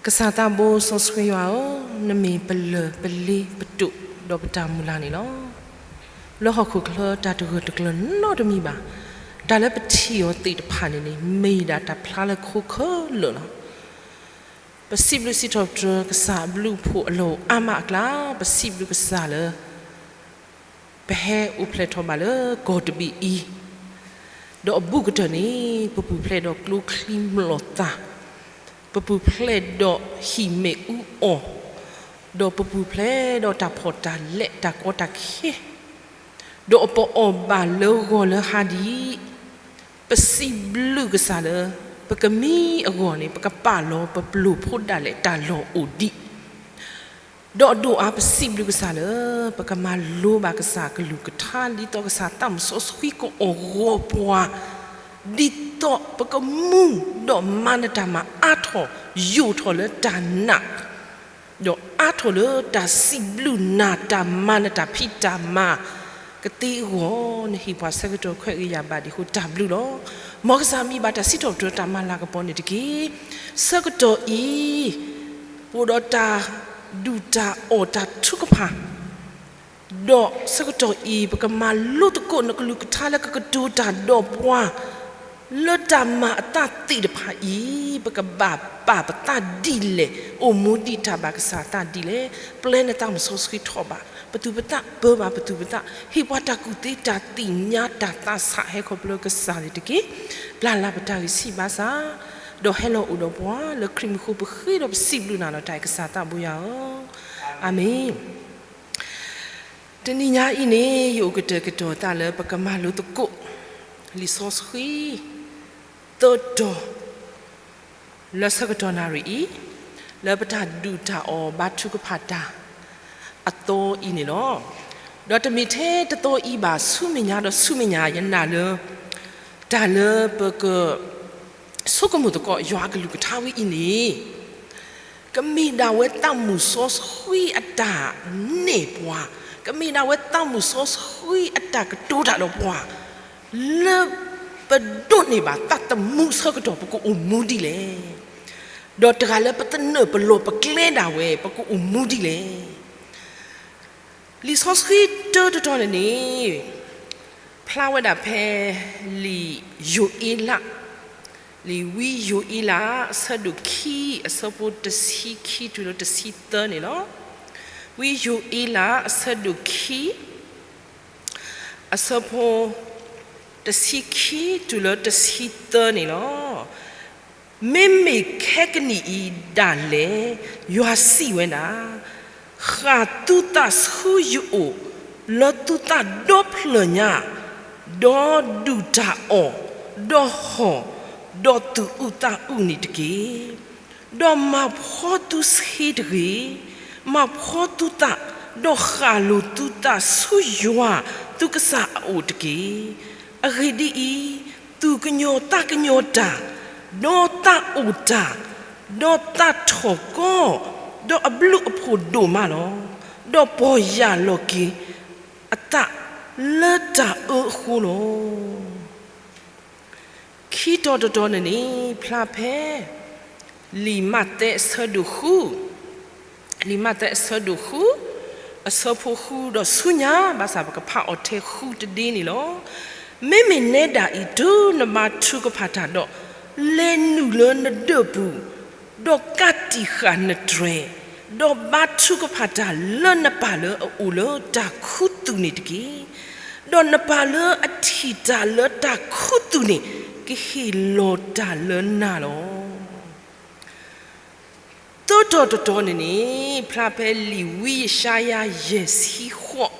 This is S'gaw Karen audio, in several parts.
ကစၢ်သးဘိစီဆှံယွၤဧၢ, နမ့ၢ်ပလၢၢ်ပလ့ပတိာ်ဒီးပတၢ်မုၢ်လၢ်န့ၣ်လီၤ. လၢဟီၣ်ခိၣ်ချၢတၢ်တဂၢၢ်တကျၢၤနီတမံၤဘၣ်, တၢ်လၢပထံၣ်အီၤသ့ၣ်တဖၣ်န့ၣ်န့ၣ် မ့ၢ်ဒၣ်တၢ်ဖျါလၢခိခဲလၢာ်လီၤ. ပစံးဘျုးစံးထီၣ်ပတြၢၤကစၢ်အဘျုးအဖှိၣ်အလီၢ်အိၣ်အါမးအကျါ, ပစံးဘျုးကစၢ်လၢ ပဟဲအိၣ်ဖျဲၣ်ထီၣ်ဘၣ်လၢကီၢ်တဘ့ၣ်အံၤ, ဒီးအဘူးကတၢၢ်န့ၣ် ပပူၤဖျဲးဒီးကျိချံမျိာ်သၣ်, ပပူၤဖျဲးဒီးဟံၣ်မ့ၣ်အူအီၣ်, ဒီးပပူၤဖျဲးဒီးတၢ်ဖှီၣ်တၢ်လဲၢ်တၢ်ကီတၢ်ခဲ, ဒီးအပအီၣ်ဘၣ်လၢဂီၤလၢဟါဒံး, ပစံးဘျုးကစၢ်လၢ ပကမံအဂီၢ်န့ၣ် ပကပာ်လီၤပပျိၤဖိဒၣ်လဲာ်တၢ်လီၢ်အိၣ်ဒံး ဒီးအဒိၣ်အါပစံးဘျုးကစၢ်လၢ ပကမၤလိဘၣ်ကစၢ်အကလုၢ်ကထါ ဒ်သိးကစၢ်သးမုၣ်စီဆှံကအီၣ်ဂီၤပှၤ, ဒ်သိးပကမူဒီးမၤနတၢ်မၤအါထီၣ် ယိာ်ထီၣ်လၢတၢ်နာ်, ဒီးအါထီၣ်လၢတၢ်စံးဘျုးနၤ တၢ်မၤနတၢ်ဖံးတၢ်မၤကသ့အဂီၢ်, နဟ့ၣ်ပှၤဆၢကတီၢ်ခွဲးဂ့ၤယာ်ဘၣ်ဒံးအဃိတၢ်ဘျုးလီၤ. မ်ကစၢ်မံဘၣ်တၢ်စံးထီၣ်ပတြၢၤတၢ်မၤလၤကပီၤန့ၣ်တက့ၢ်. ဆၢကတီၢ်အံၤ ပအိၣ်ဒီးတၢ်ဒူၣ်တၢ်အီၣ်တၢ်ထုကဖၣ်, ဒီးဆၢကတီၢ်အံၤ ပကမၤလိသကိးနကလုၢ်ကထါလၢကကတိၤတၢ်ဒီးပှၤ လၢတၢ်မၤအသးသ့ၣ်တဖၣ်အံၤ ပကဘၣ်ပာ်ပသးဒ်လဲၣ်, အိၣ်မူဒံးတၢ်ဘၣ်ကစၢ်အသးဒ်လဲၣ်, ပျဲနသးမုၣ်စီဆှံထီၣ်ဘၣ်ပသူၣ်ပသး ပၢဘၣ်ပသူၣ်ပသး, ဟ့ၣ်ပှၤတၢ်ကူၣ်သ့တၢ်သ့ၣ်ညါတၢ်သးဆးဟဲခီဖျိကစၢ်န့ၣ်တက့ၢ်. ပျၢ်လၢပတၢ်ဂံၢ်ဆံးဘါစၢ်, ဒီးဟဲလီၤအိၣ်ဒီးပှၤလၢခရံာ်မူခိၣ် ပဃ့ဒီးပစံးဘျုးနၤလီၤတၢ်အံၤ ကစၢ်သးဘိယွၤဧၢ, အၤမ့ၣ်. တနံၤညါအံၤန့ၣ် ယအိၣ်ကတၢၢ်ကတီၤသးလၢပကမၤလိသကိး လံာ်စီဆှံ သၢတီၤ လၢဆၢကတီၢ်နၣ်ရံၣ်အံၤ, လၢပတၢ်ဒူၣ်တၢ်အီၣ်ဘါထုကဖၣ်တၢ်အသီအံၤန့ၣ်လီၤ. ဒီးတမ့ၢ်ထဲတသီအံၤဘၣ် ဆူမဲာ်ညါဒီးဆူမဲာ်ညါ ယနာ်လၢ တၢ်လၢပက ဆိကမိၣ်သကိးယွၤအကလုၢ်ကထါဝဲအံၤန့ၣ် ကမ့ၢ်ဒၣ်ဝဲသးမုၣ်စီဆှံအတၢ်နဲၣ်ပှၤ, ကမ့ၢ်ဒၣ်ဝဲသးမုၣ်စီဆှံအတၢ်ကတိၤတၢ်ဒီးပှၤ, လၢပဒိးန့ၢ်ဘၣ်သးသမူအဆၢကတီၢ် ပကအိၣ်မူဒ်လဲၣ်, ဒီးတဂၤလၢပသနၢၣ်ပလီၢ်ပကျဲဒၣ်ဝဲ ပကအိၣ်မူဒ်လဲၣ်. လံာ်စီဆှံတၢတတီၤန့ၣ်န့ၣ် ဖျါဝဲဒၣ်ဖဲ လံာ်ယိၤအ့လး, လံာ်ဝံယိၤအ့လး အဆၢဒိၣ်ခံ အဆၢဖိတဆံခံတုၤလၢတဆံသၢန့ၣ်လီၤ. ဝံယိၤအ့လး အဆၢဒိၣ်ခံ အဆၢဖိ တဆံခံတုၤလၢတဆံသၢန့ၣ်လီၤ. မ့မ့ၢ်ခဲကနံၣ်အံၤဒၣ်လဲာ် ယွၤစံးဝဲဒၣ်, ဃၣ်သုသးဆူယအိၣ် လၢသုသးဒီဖျၢၣ်ညါ, ဒီးဒူၣ်တၢ်အီၣ်, ဒီးဟီၣ်, ဒီးသူၣ်အုးသးအုးန့ၣ်တက့ၢ်. ဒီးမၤဖှီသုဆ့တဂ့ၤ, မၤဖှီသုသး, ဒီးဃၣ်လိာ်သုသးဆူယွၤသုကစၢ်အအိၣ်တက့ၢ်. အဂ့ၢ်ဒ်အံၤ, သူၣ်ကညီၤသးကညီၤတၢ်, ဒီးသးအိၣ်တၢ်, ဒီးသးထီၣ်ကီ, ဒီးအဘျုးအဖှိၣ်ဒိၣ်မးလီၤ. ဒီးပီၢ်ယၢ်လီၤက့ၤအသးလၢတၢ်အၢအဃိလီၤ. ခံတီၤတတီၤန့ၣ်န့ၣ် ဖျါဖဲ လံာ်မးသဲအဆၢဒိၣ်ဃု, လံာ်မးသဲအဆၢဒိၣ်ဃု, အဆၢဖိဃုဒီးဆူညါ, ဘၣ်ဆၣ်ပကဖးအီၤထဲဃုတဒ့န့ၣ်လီၤ. မ့မ့ၢ်နဲဒၣ်အံၤ တုၤနဘါထုကဖၣ်တၢ်ဒီး, လဲၤနုာ်လၢနဒၢးပူၤ, ဒီးကးတံာ်ဃာ်နတြဲၤ, ဒီးဘါထုကဖၣ်တၢ်လၢနပၢ်လၢအအိၣ်လၢတၢ်ခူသူၣ်န့ၣ်တက့ၢ်. ဒီးနပၢ်လၢအထံၣ်တၢ်လၢတၢ်ခူသူၣ်န့ၣ် ကဟ့ၣ်လီၤတၢ်လၢနၤလီၤ. သၢတီၤတတီၤန့ၣ်န့ၣ် ဖျါဖဲလံာ်ဝံယၡါယၤယဲၢ်ဆံဃိး,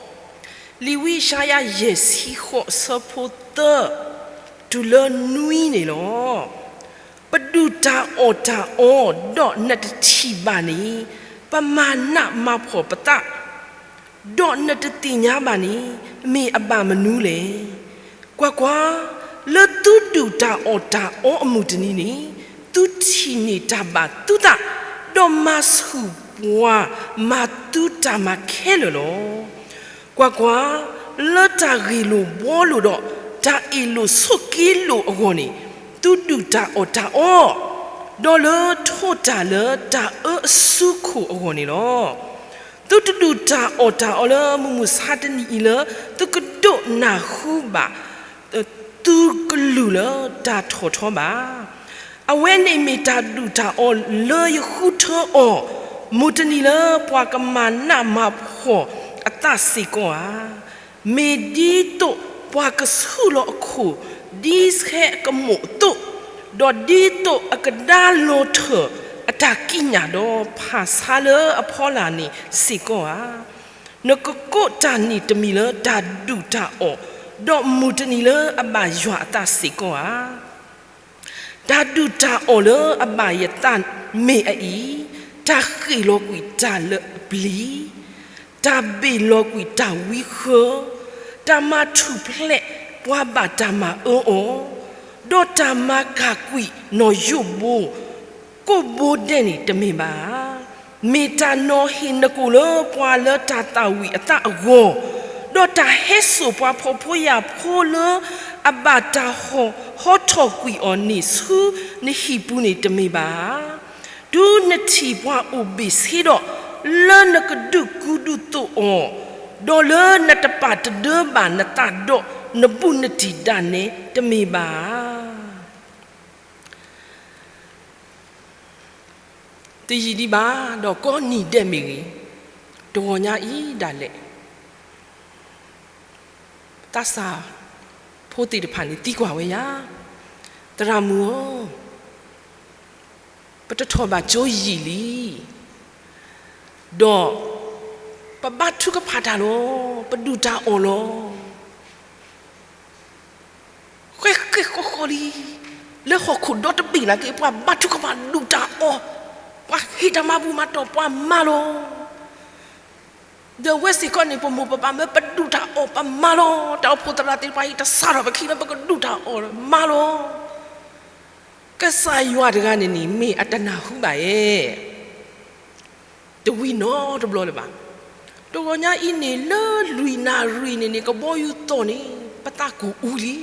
လံာ်ဝံယၡါယၤယဲၢ်ဆံဃိး အဆၢဖိသၢ တုၤလၢနွံန့ၣ်လီၤ. ပဒူၣ်တၢ်အီၣ်တၢ်အီ ဒီးနတထံၣ်ဘၣ်န့ၣ်, ပမၤနးမၤဖှီၣ်ပသး, ဒီးနတသ့ၣ်ညါဘၣ်န့ၣ် မ့ၢ်အဘၣ်မနုၤလဲၣ်. ကွၢ်ကွၢ်, လၢသုဒူၣ်တၢ်အီၣ်တၢ်အီအမုၢ်တနံၤန့ၣ်, သုထံၣ်န့ၢ်တၢ်ဘၣ်သုသး, ဒီးမၤဆူၣ်ပှၤမၤသုတၢ်မၤခဲလၢာ်လီၤ. ကွၢ်ကွၢ်, လၢတၢ်ဂ့ၢ်လိာ်ဘှီလိာ်ဒီး တၢ်အ့ၣ်လိာ်ဆိးက့လိာ်အဂီၢ်န့ၣ်, သုဒူၣ်တၢ်အီၣ်တၢ်အီ ဒီးလၢထိၣ်တၢ်လၢတၢ်အၢအစုခိၣ်အဂီၢ်န့ၣ်လီၤ. သုတဒုၣ်တၢ်အီၣ်တၢ်အီလၢမုၢ်မဆါတနံၤအံၤလၢ သုကဒိးနၢ်ဟူဘၣ် သုကလုၢ်လၢတၢ်ထီၣ်ထီဘၣ်. အဝဲန့ၣ်မ့ၢ်တၢ်ဒုၣ်တၢ်အီၣ်လၢယဃုထၢအီၤ, မုၢ်တနံၤလၢပှၤကမၤနးမၤဖှီၣ်အသးစ့ၢ်ကီးဧါ. မ့ၢ်ဒ်သိးပှၤကဆူၣ်လီၤအခိၣ် ဒ်ဆှဲအကမိာ်အသိး, ဒီးဒ်သိးအကဒါလီၤထၢၣ်အတၢ်ကံးညာ်ဒီးဖၣ်ဆါလၢအဖီလာ်န့ၣ်စ့ၢ်ကီးဧါ. နကကိးတၢ်န့ၣ်တမံၤလၢတၢ်ဒုၣ်တၢ်အီၣ်, ဒီးမုၢ်တနံၤလၢအဘၣ်ယွၤအသးစ့ၢ်ကီးဧါ. တၢ်ဒုၣ်တၢ်အီၣ်လၢအဘၣ်ယသးမ့ၢ်အအံၤ, တၢ်ဃ့ၣ်လီၤကွံာ်တၢ်လၢအပျံၤ, တၢ်ဘ့ၣ်လီၤကွံာ်တၢ်ဝံဃၢ, တၢ်မၤထူၣ်ဖျဲးပှၤဘၣ်တၢ်မၤအၢအီၤ, ဒီးတၢ်မၤကၢ်ကွံာ်နီၢ်ယိၣ်ဘိ ကိၣ်ဘိဒဲးန့ၣ်တမ့ၢ်ဘၣ်ဧါ. မ့ၢ်တၢ်နီၤဟ့ၣ်နကိာ်လၢပှၤလၢတၢ်သၣ်ဝံၤအသးအဂီၢ်, ဒီးတၢ်ဟဲစိာ်ပှၤဖှီၣ်ဖိယာ်ဖိလၢအဘၣ်တၢ်ဟီၣ်ဟီထီၣ်ကွံာ်အီၤန့ၣ်ဆူနဟံၣ်ပူၤန့ၣ်တမ့ၢ်ဘၣ်ဧါ. တုၤနထံၣ်ပှၤအိၣ်ဘ့ၣ်ဆ့ဒီး, လၢနကဒုးကူဒုးသိးအီၤ, ဒီးလၢနတပာ်တဒၢဘၣ်နသးဒီးနဘူးနတံၢ်ဒၣ်နဲတမ့ၢ်ဘၣ်ဧါ. တယံာ်ဒံးဘၣ်, ဒီးကိးနံၤဒဲးမ့ၢ်ဂ့ၤ, တဂီၤညါအံၤဒၣ်လဲာ်, သးစၢ်ဖိသ့ၣ်တဖၣ်န့ၣ်သံကွၢ်ဝဲယၤ, သရၣ်မုၣ်ဧၢ, ပတထီၣ်ဘၣ်ကၠိယံာ်လံ, ဒီးပဘါထုကဖၣ်တၢ်လီၤ, ပဒုၣ်တၢ်အီၣ်လီၤ. ဃဲဃဲဃီဃီလံ, လၢဟီၣ်ခိၣ်ဒီတဘ့ၣ်နာ်က့ ပှၤဘါထုကဖၣ်ဒုၣ်တၢ်အီၣ်, ပှၤဟ့ၣ်တၢ်မၤဘူၣ်မၤတီၢ်ပှၤမၤလီၤ. ဒီးဝဲစ့ၢ်ကီးန့ၣ် ပမိၢ်ပပၢ်မၢပဒုၣ်တၢ်အီၣ်ပမၤလီၤ, တၢ်အိၣ်ဖှိၣ်သရၣ်သ့ၣ်တဖၣ်အံၤ တစးထီၣ်ပခံလၢပကဒုၣ်တၢ်အီၣ်မၤလီၤ. ကစၢ်ယွၤတဂၤန့ၣ်န့ၣ် မ့ၢ်အတနၢ်ဟူဘၣ်ဧါ တဝံၤနီတဘျီလၢၤဘၣ်. တဂီၤညါအံၤန့ၣ် လၢလွံၢ်နၣ်ရံၣ်န့ၣ်န့ၣ် ကဘီယူၤသီၣ်န့ၣ် ပသးကူၣ်အူလံ.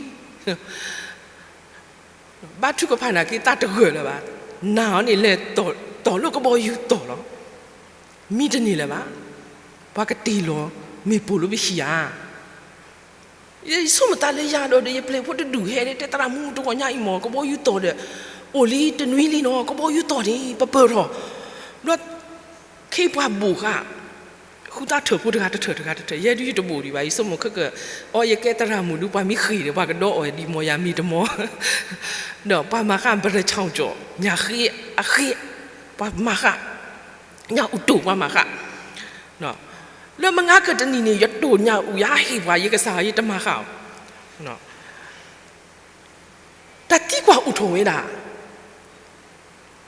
ဘါထုကဖၣ်နာ်က့သးတဂၢၢ်လၢၤဘၣ်. နၢ်အီၤန့ၣ်လဲၤသီၣ်လၢကဘီယူၤသီၣ်လီၤ. မံတန့ၢ်လၢၤဘၣ်. ပှၤကတ့ၢ်လီၤမ့ၣ်ပိၢ်လၢပဟံၣ်ဧါ. ယဆိကမိၣ်သးလၢယၤဒီး ဒီးယပျဲၢ်ဖိတဒူၣ်ဟဲ တဲသရၣ်မုၣ် တဂီၤညါအံၤမ့ၢ် ကဘီယူၤသီၣ်ဒီး အိၣ်လံတနွံလံနီၤ, ကဘီယူၤသီၣ်န့ၣ် ပပၢၢ်ထီၣ်, ဘျီ ခ့ပှၤဘိၣ်ဃာ်, ဃုသးထၢၣ်ဖိတဂၤတထၢၣ်တဂၤတထၢၣ်, ယဲဒုးယတဘိၣ်ဒံးဘၣ်, ယဆိကမိၣ်ခဲကၢၣ်, အီ ယကဲသရၣ်မုၣ်ဒုး ပှၤမ့ၢ်ဃ့ၢ်ဒီး ပှၤကဒီးအီၣ်ဒံးမီၢ်ယၤမ့ၢ်တမီၢ်, ဒီးပှၤမၤဃာ် ဘရၢၣ်ဆၣ်ကၠီၣ်, ညၣ်ဃ့အဃ့, ပှၤမၤဃာ်, ညၣ်အူတိၢ်ပှၤမၤဃာ် လၢမုၢ်ဂၤကတနံၤန့ၣ် ယတိၢ်ညၣ်အူ ယဟးဟ့ၣ်ပှၤ ယကစၢ်ယတမၤဃာ်အီၤ. တၢ်သံကွၢ်အိၣ်ထီၣ်ဝဲဒၣ်,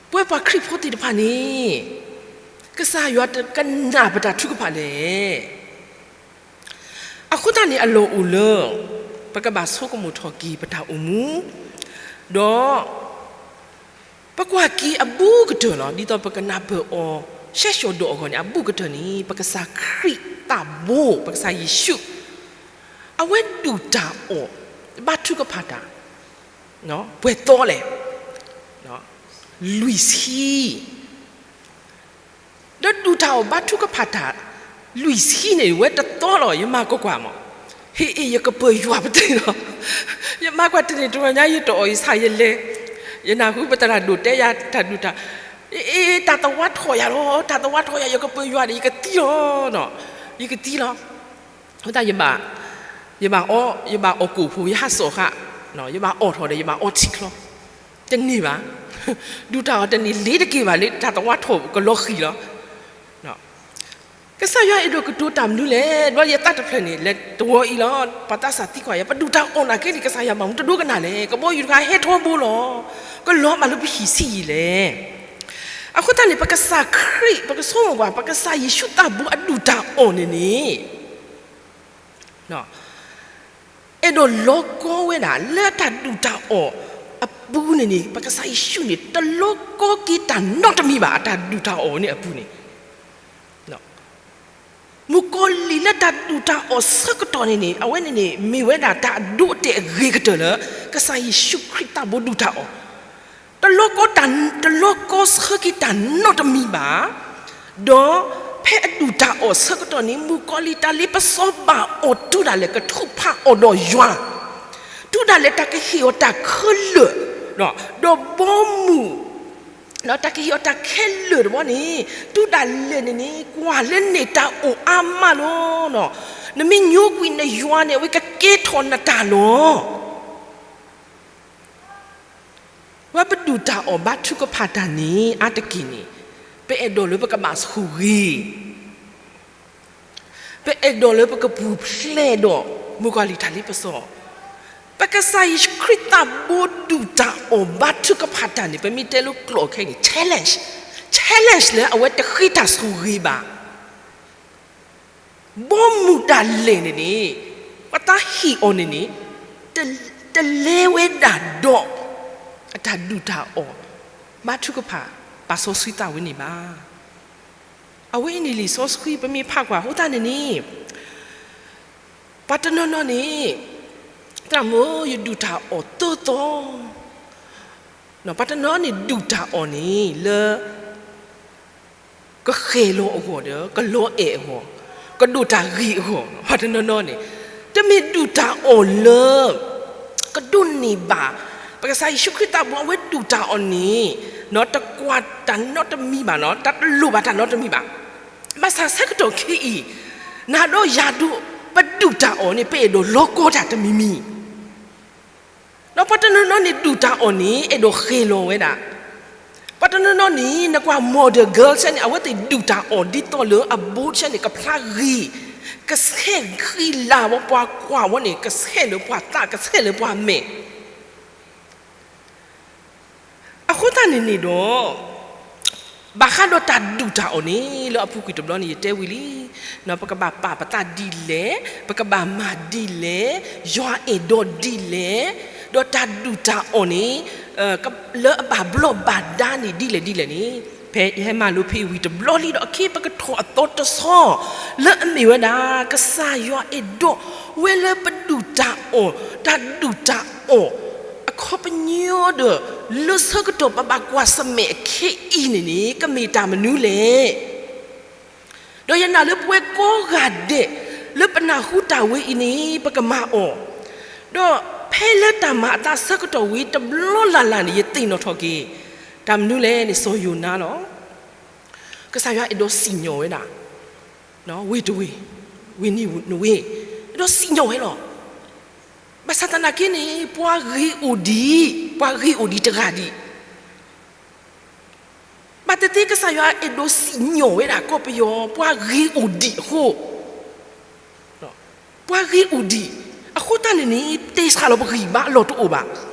ပဝဲပှၤခရံာ်ဖိသ့ၣ်တဖၣ်န့ၣ် ကစၢ်ယွၤတကနၣ်ပတၢ်ထုကဖၣ်လဲၣ်. အဃိသတးန့ၣ် အလီၢ်အိၣ်လၢ ပကဘၣ်ဆိကမိၣ်ထီၣ်က့ၤပတၢ်အိၣ်မူ, ဒီး ပကွၢ်က့ၤအဘူးကတၢၢ်လီၤ. ဒ်သိးပကနၢ်ပၢၢ်အီၤ ဆှဲးဆှီၤဒိၣ်အဂီၢ်န့ၣ် အဘူးကတၢၢ်န့ၣ် ပကစၢ်ခရံာ်သးဘိ, ပကစၢ်ယ့ၣ်ၡူး, အဝဲဒုၣ်တၢ်အီၣ် ဘါထုကဖၣ်တၢ် ပှဲၤသီလဲၣ်, လွံၢ်ဆံ ဒီးဒုၣ်တၢ်အီၣ်ဘါထုကဖၣ်တၢ် လွံၢ်ဆံန့ၣ် ဝဲတသီလီၤ. ယမၤကွၢ်ကွၢ်မး, ဟ့ၣ်အ့ၣ် ယကပၢၤယွၤပသ့ၣ်လီၤ. ယမၤကွၢ်တန့ၢ်တဂီၤညါ ယတအီၣ်ယဆၣ်ယလဲၤ, ယနၢ်ဟူပသရၣ်ဒိၣ်တဲယၤတၢ်ဒုၣ်တၢ်, အ့ၣ် တၢ်သဝါထီၣ်ယၤလီၤ, တၢ်သဝါထီၣ်ယၤ ယကပၢၤယွၤဒီး ယကသံလီၤ, ယကသံလီၤ. အဃိသတး ယဘၣ်, ယဘၣ်အီ, ယဘၣ်အီၣ်ကိၣ်ဖိ ယဟးစိာ်ဃာ်, ယဘၣ်အီၣ်ထီၣ်ဒီး ယဘၣ်အီထံချီ, တန့ၢ်ဘၣ်. ဒုၣ်တၢ်အီၣ်တန့ၢ်လ့ၤတက့ၢ်ဘၣ်လၢ တၢ်သဝါထီၣ်ကလီၤဃံၤလီၤ. ကစၢ်ယွၤအဲၣ်ဒိးကတိၤတၢ်မနုၤလဲၣ်. ဘျီယသးတဖျၢၣ်န့ၣ် လဲၤတဝီအံၤလီၤ. ပှၤသးစၢ်သံကွၢ်ယၤ ပဒုၣ်တၢ်အီၣ်နာ်က့န့ၣ် ကစၢ်ယွၤဘၣ်မနုၤတဒိကနၣ်လဲၣ်. ကဘီယူၤတခါဟဲထီဘိလီၤ. ကလီၤဘၣ်လၢပဟံၣ်ဆံးယံာ်လဲၣ်. အဃိသတးန့ၣ် ပကစၢ်ခရံာ်, ပကဆိကမိၣ်ကွၢ် ပကစၢ်ယ့ၣ်ၡူးသးဘိအဒုၣ်တၢ်အီၣ်န့ၣ်န့ၣ် အဲၣ်ဒိးလီၤကီဝဲဒၣ်လၢတၢ်ဒုၣ်တၢ်အီၣ်အပူၤန့ၣ်န့ၣ် ပကစၢ်ယ့ၣ်ၡူးန့ၣ် တလီၤကီက့ၤတၢ်နီတမံၤဘၣ်. အတၢ်ဒုၣ်တၢ်အီၣ်န့ၣ်အပူၤန့ၣ် မုၣ်ကီၤလံၢ်လၢတၢ်ဒုၣ်တၢ်အီၣ်ဆၢကတီၢ်န့ၣ်န့ၣ် အဝဲန့ၣ်န့ၣ် မ့ၢ်ဝဲဒၣ်တၢ်အဒိအတဲာ်အဂ့ၤကတၢၢ်လၢ ကစၢ်ယ့ၣ်ၡူးခရံာ်သးဘိဒုၣ်တၢ်အီၣ် တလီၤကီတၢ်, တလီၤကီဆၢက့ၤတၢ်နီတမံၤဘၣ်. ဒီးဖဲအဒူၣ်တၢ်အီၣ်ဆၢကတီၢ်န့ၣ် မုၣ်ကီၤလံၢ်တၢ်လ့ပစီဘၣ်အီၤ တုၤဒၣ်လဲာ်ကထုးဖးအီၤဒီးယွၤ, တုၤဒၣ်လဲာ်တၢ်ကဟ့ၣ်အီၤတၢ်ခဲလၢာ်, ဒီးဘီမုၢ် တၢ်ကဟ့ၣ်အီၤတၢ်ခဲလၢာ်တဘျီန့ၣ် တုၤဒၣ်လဲာ်န့ၣ်န့ၣ် ကွၢ်လၢန့ၣ်တၢ်အိၣ်အါမးလီၤ. နမ့ၢ်ညိကွံာ်နယွၤန့ၣ် အဝဲကကဲထီၣ်နတၢ်လီၤ. ဝဲပဒူၣ်တၢ်အီၣ်ဘါထုကဖၣ်တၢ်န့ၣ် အါတက့ၢ်န့ၣ် ပအဲၣ်ဒိးလၢပကဘၣ်ဆိၣ်ဂ့ၤ, ပအဲၣ်ဒိးလၢပကပူၤဖျဲးဒီး မုၣ်ကီၤလံၢ်တၢ်လ့ပစီ, ပကစၢ်ယ့ၣ်ၡူးခရံာ်သးဘိဒူၣ်တၢ်အီၣ်ဘါထုကဖၣ်တၢ်န့ၣ် ပမ့ၢ်တဲလၢကျိာ်ခဲအံၤန့ၣ် challenge, challenge လၢအဝဲတဃ့တၢ်ဆိၣ်ဂ့ၤဘၣ်. ဘီမုၢ်ဒၣ်လဲာ်န့ၣ်န့ၣ် ပှၤသးဟ့ၣ်အီၤန့ၣ်န့ၣ် တ, တလဲဝဲဒၣ်ဒီး အတၢ်ဒူၣ်တၢ်အီၣ် ဘါထုကဖၣ် ပာ်စီဆှံသးဝဲန့ၣ်ဘၣ်. အဝဲအံၤန့ၣ်လံာ်စီဆှံပမ့ၢ်ဖးကွၢ်အဃိသတးန့ၣ်န့ၣ် ပှၤတနီၤနီၤန့ၣ် သရၣ်မုၣ် ယဒူၣ်တၢ်အီၣ်သၢသီ, ပှၤတနီၤန့ၣ်ဒူၣ်တၢ်အီၣ်န့ၣ်လၢ ကဃဲၤလီၤအဂီၢ်ဒီး ကလီၤအဲၣ်အဂီၢ်, ကဒိၣ်တၢ်ဂ့ၤအဂီၢ်, ပှၤတနီၤနီၤန့ၣ် တမ့ၢ်ဒူၣ်တၢ်အီၣ်လၢ ကဒိးန့ၢ်ဘၣ်, ပကစၢ်ယ့ၣ်ၡူးခရံာ်သးဘိအဝဲဒူၣ်တၢ်အီၣ်န့ၣ် တကွၢ်တၢ်နီတမံၤဘၣ်နီၤ, တလိၣ်ဘၣ်တၢ်နီတမံၤဘၣ်. ဘၣ်ဆၣ်ဆၢကတီၢ်ခဲအံၤ နၤဒီးယၤဒိး ပဒူၣ်တၢ်အီၣ်န့ၣ် ပအဲၣ်ဒိးလီၤကီတၢ်တမံၤမံၤ ဒီးပှၤတနီၤနီၤန့ၣ်ဒူၣ်တၢ်အီၣ်န့ၣ် အဲၣ်ဒိးဃဲၤလီၤဝဲဒၣ်. ပှၤတနီၤနီၤန့ၣ် နကွၢ် modern girl ဆဲန့ၣ် အဝဲသ့ၣ်ဒူၣ်တၢ်အီၣ်ဒ်သိးလၢအဘိဆဲန့ၣ် ကဖျါဂ့ၤ, ကဆဲးဃံလၤဝဲပှၤကွၢ်ဝဲန့ၣ် ကဆဲးလၢပှၤသး ကဆဲးလၢပှၤမဲာ် အဃိသတးန့ၣ်န့ၣ်ဒီး ဘၣ်ဃးဒီးတၢ်ဒူၣ်တၢ်အီၣ်န့ၣ် လၢအပူၤကွံာ်တဘျီန့ၣ် ယတဲဝံၤလံ, ပကဘၣ်ပာ်ပသးဒ်လဲၣ်, ပကဘၣ်မၤဒ်လဲၣ်, ယွၤအဲၣ်ဒိးဒ်လဲၣ်, ဒီးတၢ်ဒူၣ်တၢ်အီၣ်န့ၣ် လၢအဘၣ်ဘျီးဘၣ်ဒါန့ၣ်ဒ်လဲၣ်ဒ်လဲၣ်န့ၣ် ဖဲယဟဲမၤလိဖဲဝံၤတဘျီလံဒီး အခ့ပကထီၣ်အသီတဆီ လၢအမ့ၢ်ဝဲဒၣ် ကစၢ်ယွၤအဲၣ်ဒိးဝဲလၢပဒူၣ်တၢ်အီၣ်, တၢ်ဒူၣ်တၢ်အီၣ် အခီပညီဒီး လၢဆၢကတီၢ်ပဘၣ်ကွၢ်ဆၢၣ်မဲာ်အခ့အံၤန့ၣ်န့ၣ် ကမ့ၢ်တၢ်မနုၤလဲၣ်. ဒီးယနာ်လၢပဝဲကိးဂၤဒဲး လၢပနၢ်ဟူတၢ်ဝဲအံၤန့ၣ် ပကမၤအီၤ, ဒီးဖဲလၢတၢ်မၤအသးဆၢကတီၢ်ဝံၤတဘျီလၢ်လၢ်န့ၣ် ယသ့ၣ်နီၣ်ထီၣ်က့ၤ တၢ်မနုၤလဲၣ်န့ၣ် စီၤယိၤနါလီၤ. ကစၢ်ယွၤအဲၣ်ဒိးစံၣ်ညီၣ်ဝဲဒၣ် ဝ့ၢ်တဝ့ၢ်, ဝ့ၢ်နံၤနဝ့, အဲၣ်ဒိးစံၣ်ညီၣ်ဝဲလီၤ. ဘၣ်ဆၣ်သနာ်က့န့ၣ် ပှၤဂ့ၤအိၣ်ဒံး, ပှၤဂ့ၤအိၣ်ဒံးတဂၤဒံး ဘၣ်သ့ၣ်သ့ၣ်ကစၢ်ယွၤအဲၣ်ဒိးစံၣ်ညီၣ်ဝဲဒၣ်ကီၢ်ပယီၤ ပှၤဂ့ၤအိၣ်ဒံးအဃိ, ပှၤဂ့ၤအိၣ်ဒံး, အဃိသတးန့ၣ်န့ၣ် တ့ဆှၣ်လီၤပဂံၢ်ဘါအလီၢ်တအိၣ်ဘၣ်.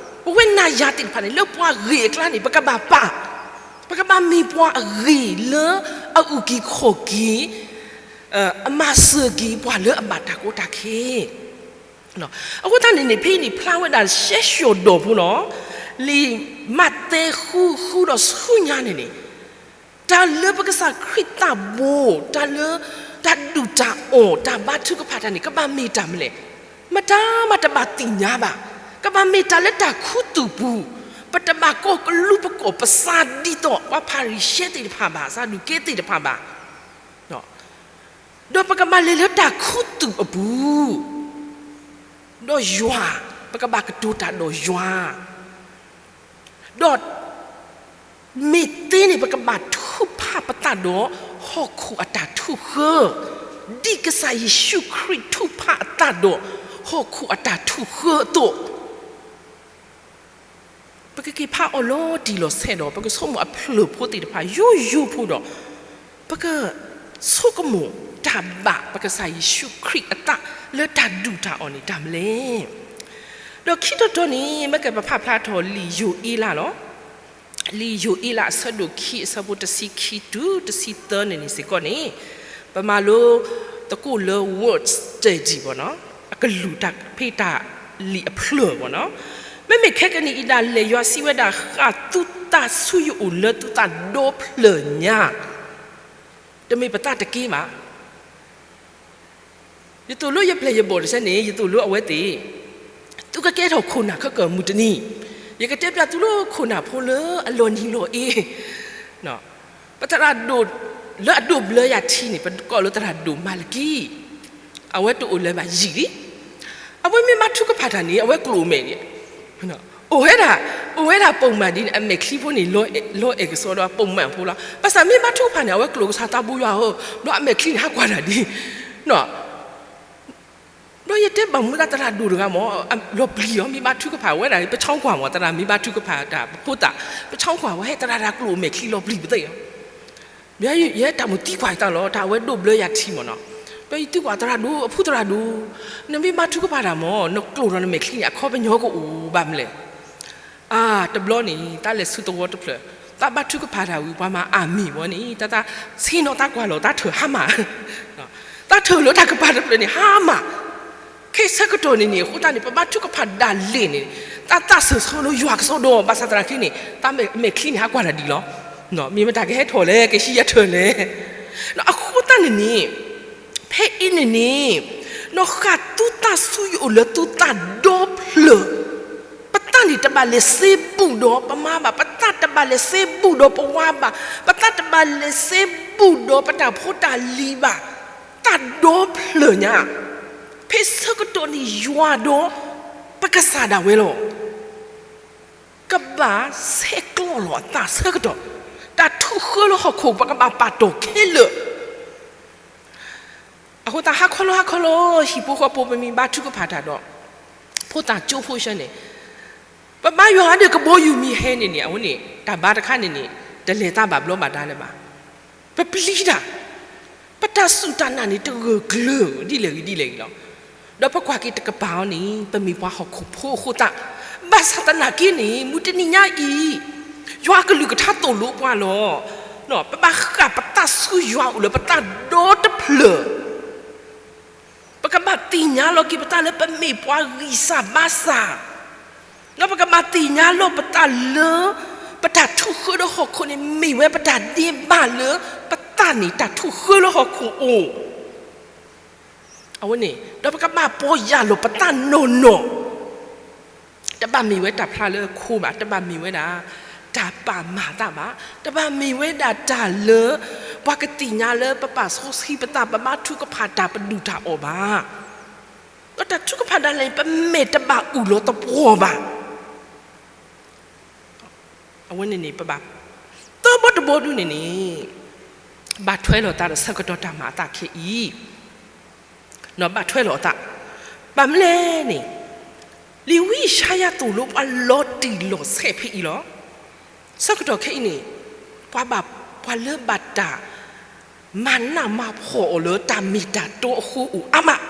ပဝဲနၤယၤသ့ၣ်တဖၣ်န့ၣ် လၢပှၤဂ့ၤအကျါန့ၣ် ပကဘၣ်ပာ်, ပကဘၣ်မ့ၢ်ပှၤအဂ့ၤလၢအအုၣ်က့ၤခီၣ်က့ၤ, အမၤစၢၤက့ၤပှၤလၢအဘၣ်တၢ်ကီတၢ်ခဲ အဃိသတးန့ၣ်န့ၣ် ဖဲအံၤန့ၣ် ဖျါဝဲဒၣ်ရှဲရှီၣ်ဒီးဖိနီၤ, လံာ်မးသဲဃုဃုဒီးဆူညါန့ၣ်န့ၣ်, တၢ်လၢပကစၢ်ခရံာ်သးဘိ, တၢ်လၢ တၢ်ဒူၣ်တၢ်အီၣ် တၢ်ဘါထုကဖၣ်တၢ်န့ၣ် ကဘၣ်မ့ၢ်တၢ်မနုၤလဲၣ်. မတၤမးတဘၣ်သ့ၣ်ညါဘၣ်. ကဘၣ်မ့ၢ်တၢ်လၢတၢ်ခူသူၣ်ပူၤ, ပတဘၣ်ကိးကလူၤပကိးပသးဒ်သိး ပှၤဖၤရံၤၡဲသ့ၣ်တဖၣ်ဘၣ်, စၤဒူၤကဲသ့ၣ်တဖၣ်ဘၣ်. ဒီးပကဘၣ်လဲၤလၢတၢ်ခူသူၣ်အပူၤ, ဒီးယွၤ, ပကဘၣ်ကတိၤတၢ်ဒီးယွၤ, ဒီး မ့ၢ်သ့န့ၣ် ပကဘၣ်ထုကဖၣ်ပသးဒီး ဟီၣ်ခိၣ်အတၢ်ထုးဃၢ, ဒ်ကစၢ်ယ့ၣ်ၡူးခရံာ်ထုကဖၣ်အသးဒီး ဟီၣ်ခိၣ်အတၢ်ထုးဃၢအသိး ပကက့ၤဖးအီၤလီၤတံၢ်လီၤဆဲးဒီး ပကဆိကမိၣ်အဖျၢၣ်ဖိသ့ၣ်တဖၣ် ယိယိဖိဒီး ပကဆိကမိၣ်တၢ်ဘၣ် ပကစၢ်ယ့ၣ်ၡူးခရံာ်အသးလၢတၢ်ဒူၣ်တၢ်အီၣ်န့ၣ် တၢ်မနုၤလဲၣ်. ဒီးခံတီၤတီၤန့ၣ် မ့ၢ်ကပဖးဖျါထီၣ်လံာ်ယိၤအ့လးလီၤ. လံာ်ယိၤအ့လးအဆၢဒိၣ်ခံ အဆၢဖိတဆံခံတုၤတဆံသၢန့ၣ်န့ၣ်စ့ၢ်ကီးန့ၣ် ပမၤလိသကိးလၢ word study ဘၣ်နီၤ, အကလုၢ်တၢ်ဖံးတၢ်လံာ်အဖျၢၣ်ဘၣ်နီၤ. မ့မ့ၢ်ခဲကနံၣ်အံၤဒၣ်လဲာ် ယွၤစံးဝဲဒၣ် ဃၣ်သုသးဆူယအိၣ်လၢသုသးဒီဖျၢၣ်ညါ, တမ့ၢ်ပသးတက့ၢ်ဘၣ်. ယသိၣ်လိယပျဲၢ်ယဘီၣ်တဆၢန့ၣ် ယသိၣ်လိအဝဲသ့ၣ် သုကကဲထီၣ်ခိၣ်နၢ်ခဲကၢၢ်မုၢ်တနံၤ, ယကတဲပျးသုလၢခိၣ်နၢ်ဖိလၢအလီၤနံၤလီၤအ့, ပသရၣ်ဒိၣ်လၢအဒိးဘျၢယၤထံန့ၣ် ပကိးလၢသရၣ်ဒိၣ်မၤလကံ, အဝဲတအိၣ်လၢၤဘၣ်ယံာ်လံ, အဝဲမ့ၢ်ဘါထုကဖၣ်တၢ်န့ၣ် အဝဲကျိၣ်အမဲာ်န့ၣ် အိၣ်ဝဲဒၣ်, အိၣ်ဝဲဒၣ်ပိာ်မၣ်ဒ်န့ၣ် အမဲာ်ချံဖိန့ၣ် လီၤအဲၣ်ကစီဒီးပိာ်မၣ်ဖိလီၤ. ဘၣ်ဆၣ်မ့ၢ်ဘါထုကဖၣ်န့ၣ် အဝဲကျိၣ်ကစၢ်သးဘိယွၤဧၢ, ဘျီအမဲာ်ချံန့ၣ် ဟးကွၢ်တၢ်ဒ် ဘျီယတဲဘၣ်မူသရၣ်ဒိၣ်တဂၤမ့ၢ် လီၤပျံၤအီၤ မ့ၢ်ဘါထုကဖၣ်ဝဲဒၣ် ပဆီကွၢ်မ့ၢ်သရၣ်မ့ၢ်ဘါထုကဖၣ်တၢ်ဖိသၣ်, ပဆီကွၢ်ဝဲဟဲသရၣ်တၢ်ကျိၣ်မဲာ်ချံလီၤပျံၤပသ့ၣ်လီၤ. ယဲတၢ်မုၢ်သံကွၢ်ယသးလီၤ တၢ်အဝဲဒိးဘျၢယၤထံမ့ၢ်နီၤ, ဒီးယသံကွၢ်သရၣ်ဒိၣ် အဖုသရၣ်ဒိၣ်, နမ့ၢ်ဘါထုကဖၣ်တၢ်မ့ၢ် နကျိၣ်ဒီးနမဲာ်ချံန့ၣ် အခီပညီကအိၣ်ဘၣ်မနုၤလဲၣ်. အါ တဘျီန့ၣ် တၢ်လဲၤဆူသဝီတဖျၢၣ်, တၢ်ဘါထုကဖၣ်တၢ်ဝံၤ ပှၤမၤအါမံၤဝဲန့ၣ် တၢ်သးဆ့ၣ်နီၤသးကွၢ်လီၤ တၢ်ထၢၣ်ဟါမၢ်, တၢ်ထၢၣ်လၢတၢ်ကပၤတဖျၢၣ်န့ၣ် ဟါမၢ်, ခဲဆၢကတီၢ်န့ၣ်န့ၣ် အဃိသတးန့ၣ် ပဘါထုကဖၣ်ဒၣ်လဲာ်န့ၣ် တၢ်သးစၢၢ်ဆီလၢယွၤကစီဒီ ဘၣ်ဆၣ်သနာ်က့န့ၣ် တၢ်မဲာ်ချံန့ၣ် ဟးကွၢ်တၢ်ဒ်လီၤ. မ့ၢ်မတၤကဟဲထီၣ်လဲၣ် ကဟံးယၤထၢၣ်လဲၣ်. အဃိသတးန့ၣ်န့ၣ် ဖဲအံၤန့ၣ်န့ၣ် နီၢ်ဃၣ်သူသးဆူယအိၣ်လၢသူသးဒီဖျၢၣ်, ပသးန့ၣ်တဘၣ်လဲၤစ့ဘူးဒီးပမါဘၣ်, ပသးတဘၣ်လဲၤစ့ဘူးဒီးပဝၤဘၣ်, ပသးတဘၣ်လဲၤစ့ဘူးဒီးပတၢ်ဖိတၢ်လံၤဘၣ်, သးဒီဖျၢၣ်ညါ, ဖဲဆၢကတီၢ်န့ၣ်ယွၤဒီး ပကစၢ်ဒၣ်ဝဲလီၤ. ကဘၣ်ဆဲးကျိးလီၤအသးဆၢကတီၢ်, တၢ်ထူၣ်ဃၢလၢဟီၣ်ခိၣ် ပကဘၣ်ပာ်တီၢ်ခဲလၢာ်. အဃိသတးဟါခီလီၤ ဟါခီလီၤ ဟံၣ်ဖိဃီဖိ ပမ့ၢ်ဘါထုကဖၣ်တၢ်ဒီး ဖိသၣ်ကၠိဖိဆၢန့ၣ်, ပဘါယွၤဒီးကဘီယူၤမ့ၢ်ဟဲန့ၣ်န့ၣ် အဝဲန့ၣ် တၢ်ဘါတခါန့ၣ်န့ၣ် တလဲၤသးဘၣ်ဘျီဘၣ်ဒါလၢၤဘၣ်. ပပျံၤတၢ်, ပတၢ်စူၢ်တၢ်နာ်န့ၣ် တဂၢၢ်ကျၢၤဒ်လဲၣ်ဂ့ၤဒ်လဲၣ်ဂ့ၤလီၤ. ဒီးပကွၢ်က့ၤတကပၤအီၤန့ၣ် ပမ့ၢ်ပှၤဟီၣ်ခိၣ်ဖိအဃိသတး, ဘၣ်ဆၣ်သနာ်က့န့ၣ် မုၢ်တနံၤညါအံၤ ယွၤကလုၢ်ကထါသိၣ်လိပှၤလီၤ. ပဘၣ်ဃၣ်ပသးဆူယွၤအိၣ်လၢပသးဒီတဖျၢၣ်, ပကဘၣ်သ့ၣ်ညါလီၤက့ၤပသးလၢပမ့ၢ်ပှၤဂံၢ်စၢ်ဘါစၢ်, ဒီးပကဘၣ်သ့ၣ်ညါလီၤပသးလၢ ပတၢ်ထူၣ်ဃၢဒီးဟီၣ်ခိၣ်န့ၣ် မ့ၢ်ဝဲပတၢ်ဒ့ဘၣ်လၢ ပသးန့ၣ်တၢ်ထူၣ်ဃၢလၢဟီၣ်ခိၣ်အိၣ် အဝဲန့ၣ် ဒီးပကဘၣ်ပီၢ်ယၢ်လီၤပသးနီၢ်နီၢ်, တဘၣ်မ့ၢ်ဝဲတၢ်ဖျါလၢခိဘၣ်, တဘၣ်မ့ၢ်ဝဲဒၣ် တၢ်ပာ်မၤသးဘၣ်, တဘၣ်မ့ၢ်ဝဲဒၣ်တၢ်လၢ ပှၤကသ့ၣ်ညါလၢပပာ်စီဆှံပသး ပဘါထုကဖၣ်တၢ်ပဒုၣ်တၢ်အီၣ်ဘၣ်. ဒီးတၢ်ထုကဖၣ်ဒၣ်လဲာ်န့ၣ် ပမဲာ်တဘၣ်အုၣ်လီၤသပှီၤဘၣ်. အဝဲန့ၣ်န့ၣ် ပဘၣ် သၢဘီတဘီဒုန့ၣ်န့ၣ် ဘၣ်ထွဲလီၤသးဒီးဆၢကတီၢ်တၢ်မၤအသးခဲအံၤ, ဘၣ်ထွဲလီၤအသး, ဘၣ်မနုၤလဲၣ်န့ၣ် လံာ်ဝံယၡါယၤသိၣ်လိပှၤလီၤတံၢ်လီၤဆဲးဖဲအံၤလီၤ. ဆၢကတီၢ်ခဲအံၤန့ၣ် ပှၤဘၣ် ပှၤလၢဘၣ်တၢ် မၤနးမၤဖှီၣ်အီၤလၢတၢ်မ့ၢ်တၢ်တီအဃိအိၣ်အါမး,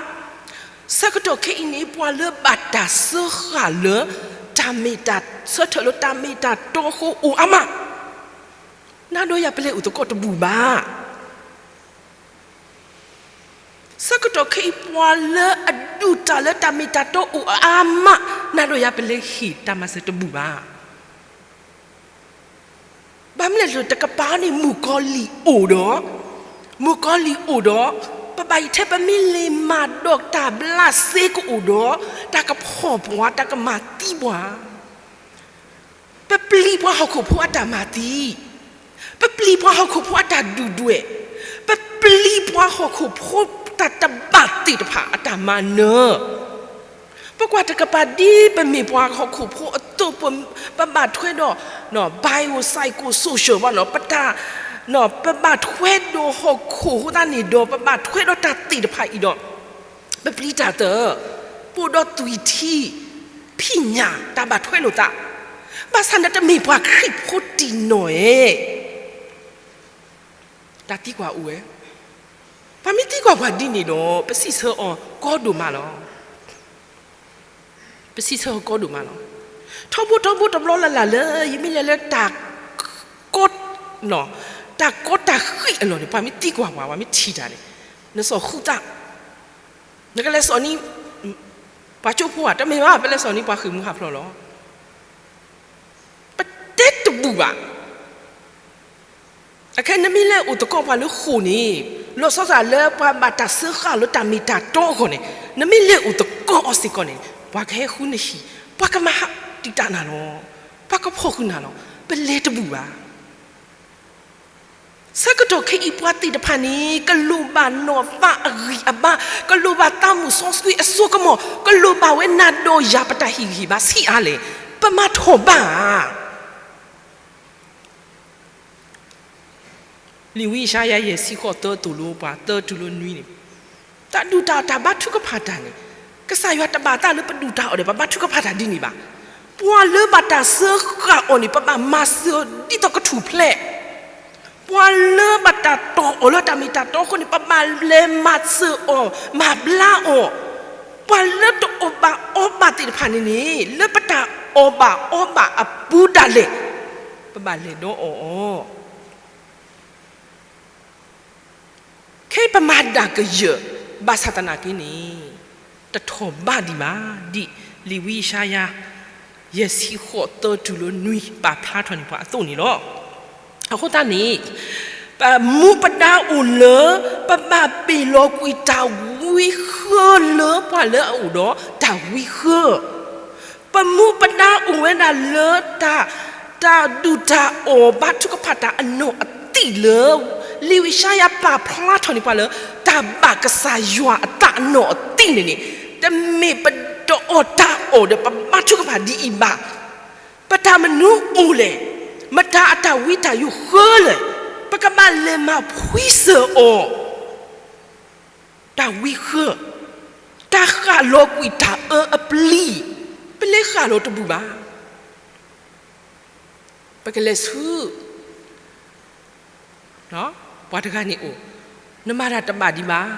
ဆၢကတီၢ်ခဲအံၤန့ၣ် ပှၤလၢဘၣ်တၢ်စၢဃာ်လၢ တၢ်မ့ၢ်တၢ်ဆၢထၢၣ်လၢတၢ်မ့ၢ်တၢ်တီအဃိအိၣ်အါမး, နၤဒီးယၤပလဲၤအိၣ်သကိးတဘူၣ်ဘၣ်. ဆၢကတီၢ်ခဲအံၤ ပှၤလၢအဒုးတၢ်လၢတၢ်မ့ၢ်တၢ်တီအိၣ်အါမး, နၤဒီးယၤပလဲၤဟ့ၣ်တၢ်မၤစၢၤ တဘူၣ်ဘၣ်. ဘၣ်မနုၤလဲၣ် တကပၤန့ၣ် မုၣ်ကီၤလံၢ်အိၣ်ဒီး, မုၣ်ကီၤလံၢ်အိၣ်ဒီး ပဘၣ်ယံာ်ထဲ ပမ့ၢ်လ့ၣ်မၤဒီးတၢ်ဘျးစ့ကအိၣ်ဒီး တၢ်ကဖှီၣ်ပှၤ တၢ်ကမၤသံပှၤ ပပျံၤပှၤဟီၣ်ခိၣ်ဖိအတၢ်မၤသံ, ပပျံၤပှၤဟီၣ်ခိၣ်ဖိအတၢ်ဒုၣ်ဒွဲၣ်, ပပျံၤပှၤဟီၣ်ခိၣ်ဖိတၢ်တဘၣ်သ့ၣ်တဖၣ်အတၢ်မၤနၢၤ, ပကွၢ်တကပၤဒ်ပမ့ၢ်ပှၤဟီၣ်ခိၣ်ဖိအသိး ပဘၣ်ထွဲဒီး biopsychosocial ဘၣ်နီၤ ပတၢ် ပဘၣ်ထွဲဒီးဟီၣ်ခိၣ်အဃိသတးန့ၣ်ဒီး ပဘၣ်ထွဲဒီးတၢ်သ့ၣ်တဖၣ်အံၤဒီး ပပျံၤတၢ်သၢ, ပအိၣ်ဒီးသွံၣ်ထံ, ဖံးညၣ်, တၢ်ဘၣ်ထွဲလိာ်သး, ဘၣ်ဆၣ်နတမ့ၢ်ပှၤခရံာ်ဖိတံၢ်နီၢ်ဧဲ, တၢ်သံကွၢ်အိၣ်ဝဲ, ပှၤမ့ၢ်သံကွၢ်ပှၤဒ်န့ၣ်ဒီး ပစံးဆၢအီၤကီဒိၣ်မးလီၤ. ပစံးဆၢအီၤကီဒိၣ်မးလီၤ. ထီဘိထီဘိတဘျီလၢ်လၢ်လၢ ယမ့ၢ်လဲၤလၢတၢ်ကီ, တၢ်ကီတၢ်ဃံးအလီၢ်န့ၣ် ပှၤမ့ၢ်သံကွၢ်ပှၤ ပှၤမ့ၢ်ထံၣ်တၢ်န့ၣ် နစီၣ်ဃုသး, နကလဲၤစီၣ်န့ၢ် ပှၤကၠိဖိဧါ, တမ့ၢ်ဘၣ် ပလဲၤစီၣ်န့ၢ်ပှၤဃ့ၢ်မှံဟးဖျိးလီၤ. ပတဲတဘူၣ်ဘၣ်. အခဲနမ့ၢ်လဲၤအိၣ်သကိးပှၤလၢဃိာ်န့ၣ်, လီၤဆီဒၣ်တၢ်လၢပှၤဘၣ်တၢ်စၢဃာ်လၢတၢ်မ့ၢ်တၢ်တီအဂီၢ်န့ၣ်, နမ့ၢ်လဲၤအိၣ်သကိးအီၤစ့ၢ်ကီးန့ၣ်, ပှၤကဟဲဃုနဟံၣ်, ပှၤကမၤဟးတံာ်တာ်နၤလီၤ. ကဖီၣ်ဃုာ်နၤလီၤ. ပလဲၤတဘူၣ်ဘၣ်. ဆၢကတီၢ်ခဲအံၤပှၤသ့ၣ်တဖၣ်န့ၣ် ကလိၣ်ဘၣ်နီၢ်သးအဂံၢ်အဘါ, ကလိၣ်ဘၣ်သးမုၣ်စီဆှံအစိကမီၤ, ကလိၣ်ဘၣ်ဝဲနၤဒီးယၤ ပတၢ်ဟ့ၣ်ဂံၢ်ဟ့ၣ်ဘါဆံးအါလဲၣ်. ပမၤထီၣ်ဘၣ်ဧါ. လံာ်ဝံယၡါယၤ ယဲၢ်ဆံဃိး သၢ သိၣ်လိပှၤ သၢ တုၤလၢနွံန့ၣ်, တၢ်ဒုၣ်တၢ်အီၣ်တၢ်ဘါထုကဖၣ်တၢ်န့ၣ်, ကစၢ်ယွၤတဘၣ်သးလၢပဒုၣ်တၢ်အီၣ်ဒီး ပဘါထုကဖၣ်တၢ်ဒ်န့ၣ်ဘၣ်. ပှၤလၢဘၣ်တၢ်စၢဃာ်အီၤန့ၣ် ပဘၣ်မၤစၢၤအီၤဒ်သိးကထူၣ်ဖျဲး. ပှၤလၢဘၣ်တၢ်တီၢ်အီၤလၢတၢ်မ့ၢ်တၢ်တီအဃိန့ၣ် ပဘၣ်လဲၤမၤစၢၤအီၤ, မၤဘျါအီၤ. ပှၤလၢတအီၣ်ဘၣ်အီဘၣ်သ့ၣ်တဖၣ်န့ၣ်န့ၣ် လၢပတၢ်အီၣ်ဘၣ်အီဘၣ်အပူၤဒၣ်လဲာ် ပဘၣ်လဲၤဒီးအီၤအီၤ. ခဲအံၤပမၤဒၣ်ကယၢၢ် ဘၣ်ဆၣ်သနာ်က့န့ၣ် တထီၣ်ဘၣ်ဒံးဘၣ်, ဒ်လံာ်ဝံယၡါယၤ ယဲၢ်ဆံဃိး သၢ တုၤလၢနွံ ပာ်ဖျါထီၣ်န့ၢ်ပှၤအသိးန့ၣ်လီၤ. အဃိသတးန့ၣ် ပမူပဒါအိၣ်လၢ ပဘၣ်ပ့ၤလီၤကွံာ်တၢ်ဝံဃၢလၢပှၤလၢအအိၣ်ဒီးတၢ်ဝံဃၢ ပမူပဒါအိၣ်ဝဲဒၣ်လၢ တၢ်ဒုၣ်တၢ်အီၣ်ဘါထုကဖၣ်တၢ်အနီၢ်အသံၣ်လၢ လံာ်ဝံယၡါယၤပာ်ဖျါထီၣ်န့ၢ်ပှၤလၢ တၢ်ဘၣ်ကစၢ်ယွၤအသးအနီၢ်အသံၣ်န့ၣ်န့ၣ်, တမ့ၢ်ပတအီၣ်တၢ်အီၣ်ဒီးပဘါထုကဖၣ်ဒ်အံၤဘၣ်. ပတၢ်မနုၤအိၣ်လဲၣ်, မတၤအတၢ်ဝံတၢ်ယိာ်ဃၢလဲၣ်, ပကဘၣ်လဲၤမၤဖှံစၢၤအီၤ တၢ်ဝံဃၢ, တၢ်ဃၣ်လီၤကွံာ်တၢ်အၢအပျံၤ, ပလဲၤဃၣ်လီၤတဘူၣ်ဘၣ်. ပကလဲၤဆူ ပှၤတဂၤန့ၣ်အိၣ်, နမၤတၢ်တဘၣ်ဒံးဘၣ်.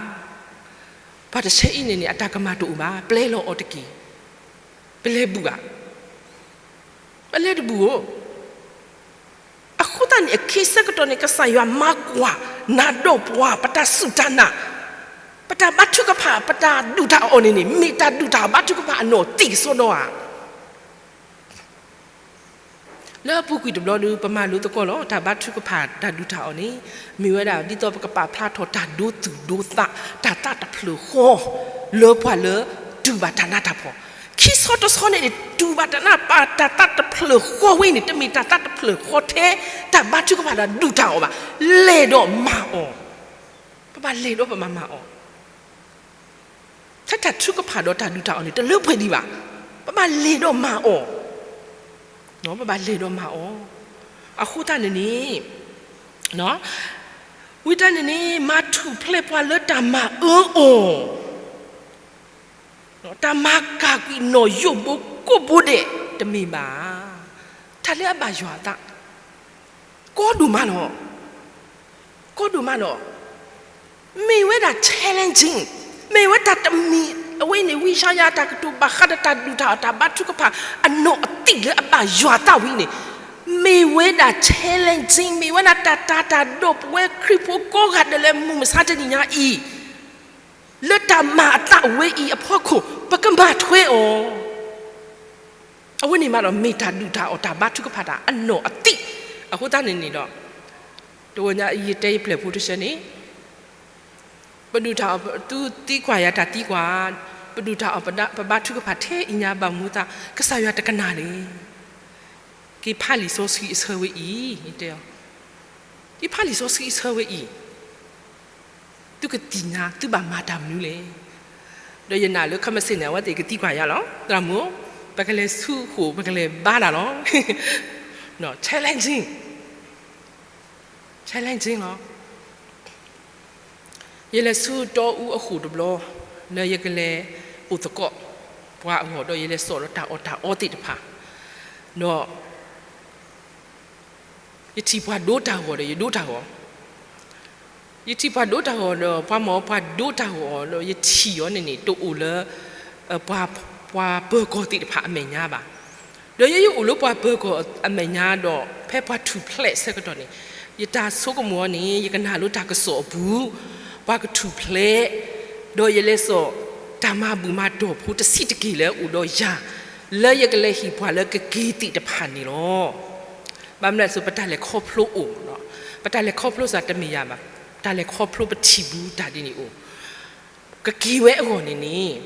ပှၤတဆၢအံၤန့ၣ်န့ၣ် အတၢ်ကမၣ်တအိၣ်ဘၣ်, ပျဲလီၤအီၤတက့ၢ်. ပလဲၤဘူၣ်ဘၣ်. ပလဲၤတဘူၣ်ဧိၤ. အဃိသတးန့ၣ် အခဲအံၤဆၢကတီၢ်န့ၣ် ကစၢ်ယွၤမၤကွၢ်နၤဒီးပှၤ ပတၢ်စူၢ်တၢ်နာ်, ပတၢ်ဘါထုကဖၣ်, ပတၢ်ဒုၣ်တၢ်အီၣ်န့ၣ်န့ၣ် မ့ၢ်တၢ်ဒုၣ်တၢ်အီၣ်ဘါထုကဖၣ်အနီၢ်သံၣ်ကစီဒီဧါ. လၢအပူၤကွံာ်တဘျီဒီး ပမၤလိသကိးလီၤ. တၢ်ဘါထုကဖၣ်တၢ်ဒုၣ်တၢ်အီၣ်န့ၣ် မ့ၢ်ဝဲဒၣ်ဒ်သိးပကပာ်ဖျါထီၣ်တၢ်ဒိသူၣ်ဒိသး, တၢ်သးတဖျၢၣ်ဃီ လၢပှၤလၢတူၢ်ဘၣ်တၢ်နးတၢ်ဖှီၣ်. ခံဆီတဆီန့ၣ်န့ၣ် တူၢ်ဘၣ်တၢ်နးပၢ်တၢ်သးတဖျၢၣ်ဃီဝဲအံၤန့ၣ် တမ့ၢ်တၢ်သးတဖျၢၣ်ဃီထဲ တၢ်ဘါထုကဖၣ်တၢ်ဒုၣ်တၢ်အီၣ်ဘၣ်. လဲၤဒီးမၤအီၤ. ပဘၣ်လဲၤဒီးပဘၣ်မၤအီၤ. ထဲတၢ်ထုကဖၣ်ဒီးတၢ်ဒုၣ်တၢ်အီၣ်န့ၣ် တလၢပှဲၤဒံးဘၣ်. ပဘၣ်လဲၤဒီးမၤအီၤ. ပဘၣ်လဲၤဒီးမၤအီၤ. အဃိသတးန့ၣ်န့ၣ်, ဝံၤတၢ်န့ၣ်န့ၣ် မၤထူၣ်ဖျဲးပှၤလၢတၢ်မၤအၢအီၤ, တၢ်မၤကၢ်ကွံာ်နီၢ်ယိၣ်ဘိကိးဘိဒဲး တမ့ၢ်ဘၣ်. တၢ်လၢအဘၣ်ယွၤအသး ကီဒိၣ်မးလီၤ. ကီဒိၣ်မးလီၤ. မ့ၢ်ဝဲဒၣ် challenging, မ့ၢ်ဝဲတၢ်တမံၤ, အဝဲန့ၣ် ဝံယၡါယၤတၢ်ကတိၤဘၣ်ဃးဒီးတၢ်ဒုၣ်တၢ်အီၣ်တၢ်ဘါထုကဖၣ် အနီၢ်အသံၣ်လၢအဘၣ်ယွၤအသးဝံၤန့ၣ်, မ့ၢ်ဝဲဒၣ် challenging, မ့ၢ်ဝဲဒၣ်တၢ်တာ်တၢ်ဒိးပဝဲခရံာ်ဖိကိးဂၤဒဲးလၢမုၢ်မဆါတနံၤညါအံၤ လၢတၢ်မၤအသးဝဲအံၤအဖီခိၣ် ပကမၤထွဲအီၤ. အဝဲန့ၣ်မးဒီးမ့ၢ်တၢ်ဒုၣ်တၢ်အီၣ်တၢ်ဘါထုကဖၣ်တၢ်အနီၢ်အသံၣ်. အဃိသတးန့ၣ်န့ၣ်ဒီး တဝီညါအံၤယတဲယပျဲၢ်ဖိတဆၢန့ၣ်, ပဒုၣ်တၢ်အီၣ် သုသံကွၢ်ယၤတၢ်သံကွၢ်, ပဒုၣ်တၢ်အီၣ်ပဘါထုကဖၣ်ထဲအံၤညါဘၣ်မူသး ကစၢ်ယွၤတကနၣ်လဲၣ်. က့ၤဖးလံာ်စီဆှံအဆၢဝဲအံၤ, တဲအီၤ, က့ၤဖးလံာ်စီဆှံအဆၢဝဲအံၤ, သုကသ့ၣ်ညါ သုဘၣ်မၤတၢ်မနုၤလဲၣ်. ဒီးယနာ်လၢခီမ့ၢ်စ့ၢ်န့ၣ် အဝဲသ့ၣ်ကသံကွၢ်ယၤလီၤ. သရၣ်မုၣ်, ပကလဲၤဆူဃိာ် ပကလဲၤဘါတၢ်လီၤ. challenging, challenging လီၤ. ယလဲၤဆူတီအူအဃိာ်တဘျီ လၢယကလဲၤအိၣ်သကိးပှၤအဂီၢ် ဒီးယလဲၤစိာ်ဒီးတၢ်အီၣ်တၢ်အီသ့ၣ်တဖၣ်, ဒီး ယထံၣ်ပှၤဒိတၢ်ဂီၤဒီးယဒိတၢ်ဂီၤ, ယထံၣ်ပှၤဒိတၢ်ဂီၤဒီး ပှၤမ့ၢ်ပှၤဒိတၢ်ဂီၤဒီး ယထံၣ်အီၤန့ၣ်န့ၣ် တအိၣ်လၢ ပှၤ ပှၤပၢၤကီၢ်သ့ၣ်တဖၣ်အမဲာ်ညါဘၣ်. ဒီးယယအိၣ်လၢပှၤပၢၤကီၢ်အမဲာ်ညါဒီး ဖဲပှၤထူၣ်ဖျဲးဆၢကတီၢ်န့ၣ် ယတၢ်ဆိကမိၣ်အီၤန့ၣ် ယကနၣ်လၢတၢ်ကစီၣ်အပူၤ ပှၤကထူၣ်ဖျဲး, ဒီးယလဲၤစိာ် တၢ်မၤဘူၣ်မၤတီၢ်ဖိတဆံးတက့ၢ်လၢအိၣ်ဒီးယၤ လၢယကလဲၤဟ့ၣ်ပှၤလၢကက့ၤသ့ၣ်တဖၣ်န့ၣ်လီၤ. ဘၣ်မနုၤလဲၣ်ဆို ပတၢ်လဲၤခီဖျိအိၣ်မး, ပတၢ်လဲၤခီဖျိစ့ၢ်တမ့ၢ်ယၤဘၣ်, တၢ်လဲၤခီဖျိပထံၣ်ဘူးတၢ်ဒ်န့ၣ်အိၣ်, ကက့ၤဝဲအဂီၢ်န့ၣ်န့ၣ်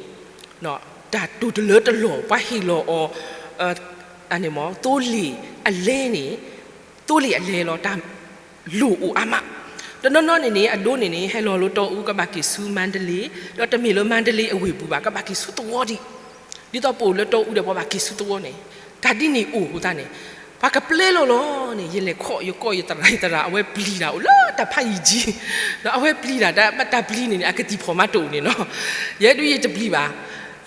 တၢ်တိၢ်တလၢတလီၢ် ပှၤဟ့ၣ်လီၤအီၤ အန့ၣ်မ့ၢ် သိလ့ၣ်အလဲန့ၣ်, သိလ့ၣ်အလဲလီၤ တၢ်လိၣ်အိၣ်အါမး. တနီၤနီၤန့ၣ်န့ၣ် အဒိန့ၣ်န့ၣ် ဟဲလီၤလၢတီအူကဘၣ်က့ၤဆူမါတလ့, ဒီးတမ့ၢ်လၢမါတလ့အဝ့ၢ်ပူၤဘၣ် ကဘၣ်က့ၤဆူသဝီဒံး. ဒ်သိးပအိၣ်လၢတီအူဒီး ပှၤဘၣ်က့ၤဆူသဝီန့ၣ်, တၢ်ဒ်န့ၣ်အိၣ်အဃိသတးန့ၣ်, ပှၤကပျဲလီၤလီၤန့ၣ် ယလဲၤခီၣ်ယကီၢ်ယသရၣ်ယသရၣ် အဝဲပျံၤတၢ်အိၣ်လၢတၢ်ဖးယံာ်ကံ, ဒီးအဝဲပျံၤတၢ် တၢ်ပျံၤန့ၣ်န့ၣ် အကသံၣ်ဖီၣ်မးတအိၣ်န့ၣ်လီၤ. ယဲဒုးယတပျံၤဘၣ်,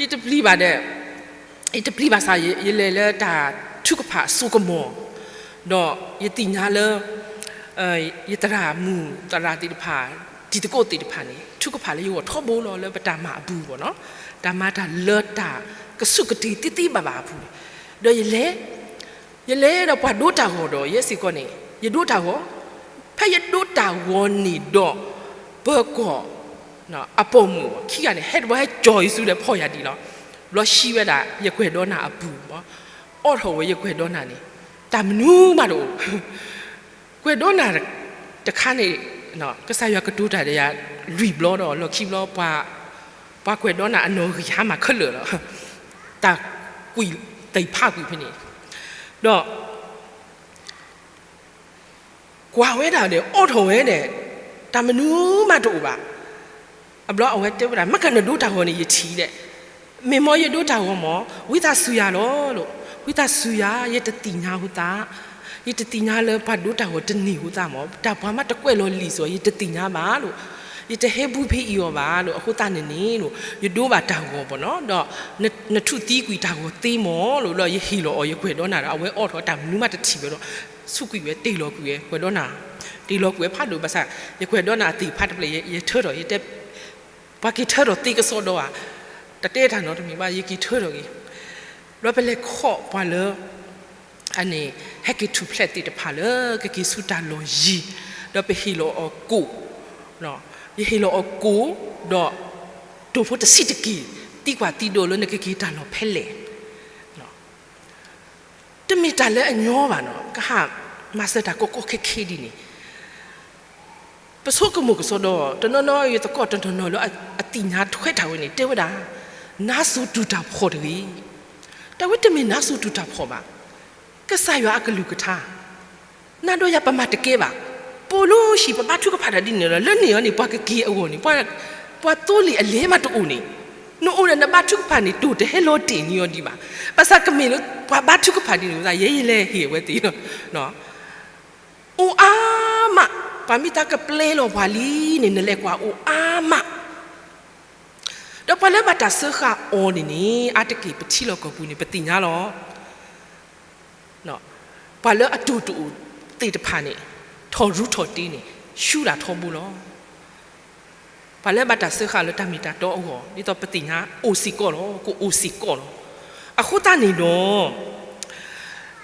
ယတပျံၤဘၣ်ဒီး ယတပျံၤဘၣ်ဆၣ် ယလဲၤလၢတၢ်ထုကဖၣ်အစိကမီၤ, ဒီးယသ့ၣ်ညါလၢ ယသရၣ်မုၣ်သရၣ်သ့ၣ်တဖၣ်, တံၤသကိးသ့ၣ်တဖၣ်န့ၣ် ထုကဖၣ်လၢယဂီၢ်ထီဘိလီၤ လၢပတၢ်မၤအပူၤဘၣ်နီၤ, တၢ်မၤတၢ်လၢတၢ်ကဆူးကတ့ၤသ့သ့ဘၣ်ဘၣ်အပူၤန့ၣ်, ဒီးယလဲၤ ယလဲၤဒီးပှၤဒိတၢ်ဂီၤဒီး ယဲစ့ၢ်ကီးန့ၣ် ယဒိတၢ်ဂီၤ, ဖဲယဒိတၢ်ဂီၤန့ၣ်ဒီး ပၢၤကီၢ် အပိာ်မုၣ်ခံဂၤန့ၣ် ဟဲတဘျီဟဲကၠီၤယစုဒီးဖီၣ်ယၤဒံးလီၤ. ဘျီဆံးဝဲဒၣ် ယကွဲးဒီးနၤအပူၤ, အိးထီၣ်ဝဲယကွဲးဒီးနၤန့ၣ် တၢ်မနုၤမးတအိၣ် ကွဲးဒီးနၤတခါန့ၣ် ကစၢ်ယွၤကတိၤတၢ်ဒီးယၤ လွံၢ်ဘျီဒီး လီၢ်ခံဘျီ ပှၤကွဲးဒီးနၤအနီၣ်ဂံၢ်ဟါမၢ်ခဲလၢာ်လီၤ. တၢ်ကွံာ်သ့ၣ်ဖးကွံာ်ဖဲန့ၣ်, ဒီး ကွၢ်ဝဲဒၣ်ဒီး အိးထီၣ်ဝဲဒီး တၢ်မနုၤမးတအိၣ်ဘၣ်. အဘျီအဝဲတဲဝဲဒၣ် မ့ၢ်ကနဒိတၢ်ဂီၤန့ၣ် ယထံၣ်ဒီး, မ့ၢ်မ်ယဒိတၢ်ဂီၤမး ဝံသးစူၤယၤလီၤ. ဝံသးစူၤယၤ ယတသ့ၣ်ညါအဃိသတး, ယတသ့ၣ်ညါလၢပှၤဒိတၢ်ဂီၤတန့ၢ်အဃိသတးမး တၢ်ပှၤမးတကွဲးလီၤလံာ်စီၤ ယတသ့ၣ်ညါဘၣ်လီၤ. ယတဟဲဘူဖဲအံၤအီၤဘၣ်လီၤ. အဃိသတးန့ၣ်န့ၣ် ယဒိဘၣ်တၢ်ဂီၤဘၣ်နီၤ ဒီး နထူၣ်သံကွံာ်တၢ်ဂီၤသ့မးလီၤ. ဒီးယဟ့ၣ်လီၤအီၤ ယကွဲးဒီးနၤဒီး အဝဲအိးထီၣ်တၢ်မနုၤမးတထံၣ်ဝဲဒီး ဆူကွံာ်ဝဲတ့ၢ်လီၤကွံာ်ဝဲ ကွဲးဒီးနၤ, တ့ၢ်လီၤကွံာ်ဝဲဖးဒိၣ်ဘၣ်ဆၣ် ယကွဲးဒီးနၤအသ့ၣ်ဖးတဖျၢၣ် ယထၢထီၣ် ယတဲ ပှၤက့ၤထၢထီၣ်သ့ကစီဒီဧါ, တတဲတၢ်နီတမံၤဘၣ် ယက့ၤထၢထီၣ်က့ၤ, ဒီးပလဲၤခီၣ်ပှၤလၢ အန့ၣ် ဟဲက့ၤထူၣ်ဖျဲးသ့ၣ်တဖၣ်လၢ ကက့ၤဆူတၢ်လီၢ်ယံၤ, ဒီးပဟ့ၣ်လီၤအီၤကိၣ်, ယဟ့ၣ်လီၤအီၤကိၣ်, ဒီး တိၢ်ဖိတဆံးတက့ၢ်, သံကွၢ်သံဒိးလၢနကက့ၤတၢ်လီၢ်ဖဲလဲၣ် တမ့ၢ်တၢ်လၢအညီဘၣ်နီၤ ကဟးမၤစၢၤတၢ်ကီကီခဲခဲဒ်န့ၣ်, ပဆိကမိၣ်ကစီဒီ တနီၤနီၤယသကိးတနီၤနီၤလၢအသ့ၣ်ညါထွဲတၢ်ဝဲန့ၣ် တဲဝဲဒၣ် နါစိၤတူၢ်တၢ်ဖှီၣ်တဂ့ၤ, တၢ်ဝဲတမ့ၢ်နါစိၤတူၢ်တၢ်ဖှီၣ်ဘၣ်, ကစၢ်ယွၤအကလုၢ်ကထါ နၤဒီးယၤပမၤတကဲဘၣ်, ပိာ်လိၤဆံး ပဘါထုကဖၣ်တၢ်ဒ်န့ၣ်လီၤ လၢန့ၣ်အီၤန့ၣ် ပှၤကက့ၤအဂီၢ်န့ၣ် ပှၤသိလ့ၣ်အလဲမးတအိၣ်န့ၣ်, နအိၣ်ဒီးနဘါထုကဖၣ်န့ၣ် တိၢ်တဟဲလီၤတ့ၢ်န့ၢ်အီၤဒံးဘၣ်, ဘၣ်ဆၣ်ကမ့ၢ်လၢပှၤဘါထုကဖၣ်ဒ်န့ၣ်ဝဲသတး ယဲယလဲၤဟ့ၣ်အဝဲသ့ၣ်လီၤ အိၣ်အါမး, ပှၤမ့ၢ်သးကပျဲလီၤပှၤလံန့ၣ် နလဲၤကွၢ်အိၣ်အါမး, ဒီးပှၤလၢဘၣ်တၢ်စၢဃာ်အီၤန့ၣ်န့ၣ် အါတက့ၢ်ပထံလီၢ်ကီၢ်ပူၤန့ၣ် ပသ့ၣ်ညါလီၤ. ပှၤလၢအတိၢ်တအိၣ်သ့ၣ်တဖၣ်န့ၣ် ထီၣ်ရူထီၣ်တ့န့ၣ် ဆူတၢ်ထီဘိလီၤ. ပှၤလၢဘၣ်တၢ်စၢဃာ်လၢတၢ်မ့ၢ်တၢ်တီအဂီၢ် ဒ်သိးပသ့ၣ်ညါအိၣ်စ့ၢ်ကီးလီၤ, ကအိၣ်စ့ၢ်ကီးလီၤ. အဃိသတးန့ၣ်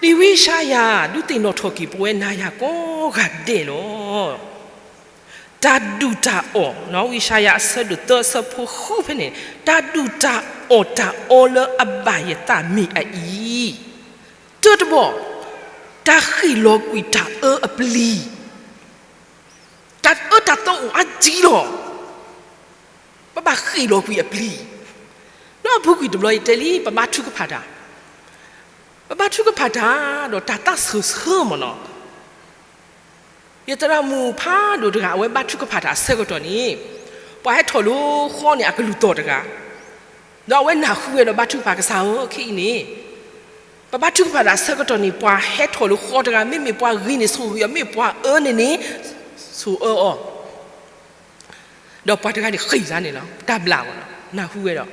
ဒီး ဒ်ဝံယၡါယၤ ဒုးသ့ၣ်နီၣ်ထီၣ်က့ၤပဝဲနၤယၤကိးဂၤဒဲးလီၤ. တၢ်ဒုၣ်တၢ်အီၣ်, ဝံယၡါယၤအဆၢဒိၣ်သၢအဆၢဖိဃုဖဲန့ၣ်, တၢ်ဒုၣ်တၢ်အီၣ်တၢ်အီလၢအဘၣ်ယသးမ့ၢ်အအံၤ, တၢတဘီ, တၢ်ဃ့ၣ်လီၤကွံာ်တၢ်အၢအပျံၤ, တၢ်အၢတၢ်သီအိၣ်အါကံလီၤ. ပဘၣ်ဃ့ၣ်လီၤကွံာ်အပျံၤ, ဒီးအပူၤကွံာ်တဘျီယတဲလံ ပဘါထုကဖၣ်တၢ်, ပဘါထုကဖၣ်တၢ်ဒီးတၢ်သးစၢၢ်ဆၢမ့ၢ်နီၤ ယသရၣ်မုၣ်ဖးဒိၣ်တဂၤ အဝဲဘါထုကဖၣ်တၢ်အဆၢကတီၢ်န့ၣ်, ပှၤဟဲထီၣ်လၢဃီန့ၣ် အကလုၢ်သီၣ်တဂၤ, ဒီးအဝဲနၢ်ဟူဝဲဒီးဘါထုကဖၣ်ကစၢ်ဧၢ ခဲအံၤန့ၣ်, ပဘါထုကဖၣ်တၢ်အဆၢကတီၢ်န့ၣ် ပှၤဟဲထီၣ်လၢဃီတဂၤ မ့မ့ၢ်ပှၤဂ့ၤန့ၣ်ဆိၣ်ဂ့ၤအီၤ မ့ၢ်ပှၤအၢန့ၣ်န့ၣ် ဆိၣ်အၢအီၤ ဒီးပှၤတဂၤန့ၣ်ဃ့ၢ်ယၤန့ၣ်လီၤ တၢ်ဘျုးမ့ၢ်နီၤ နၢ်ဟူဝဲဒီး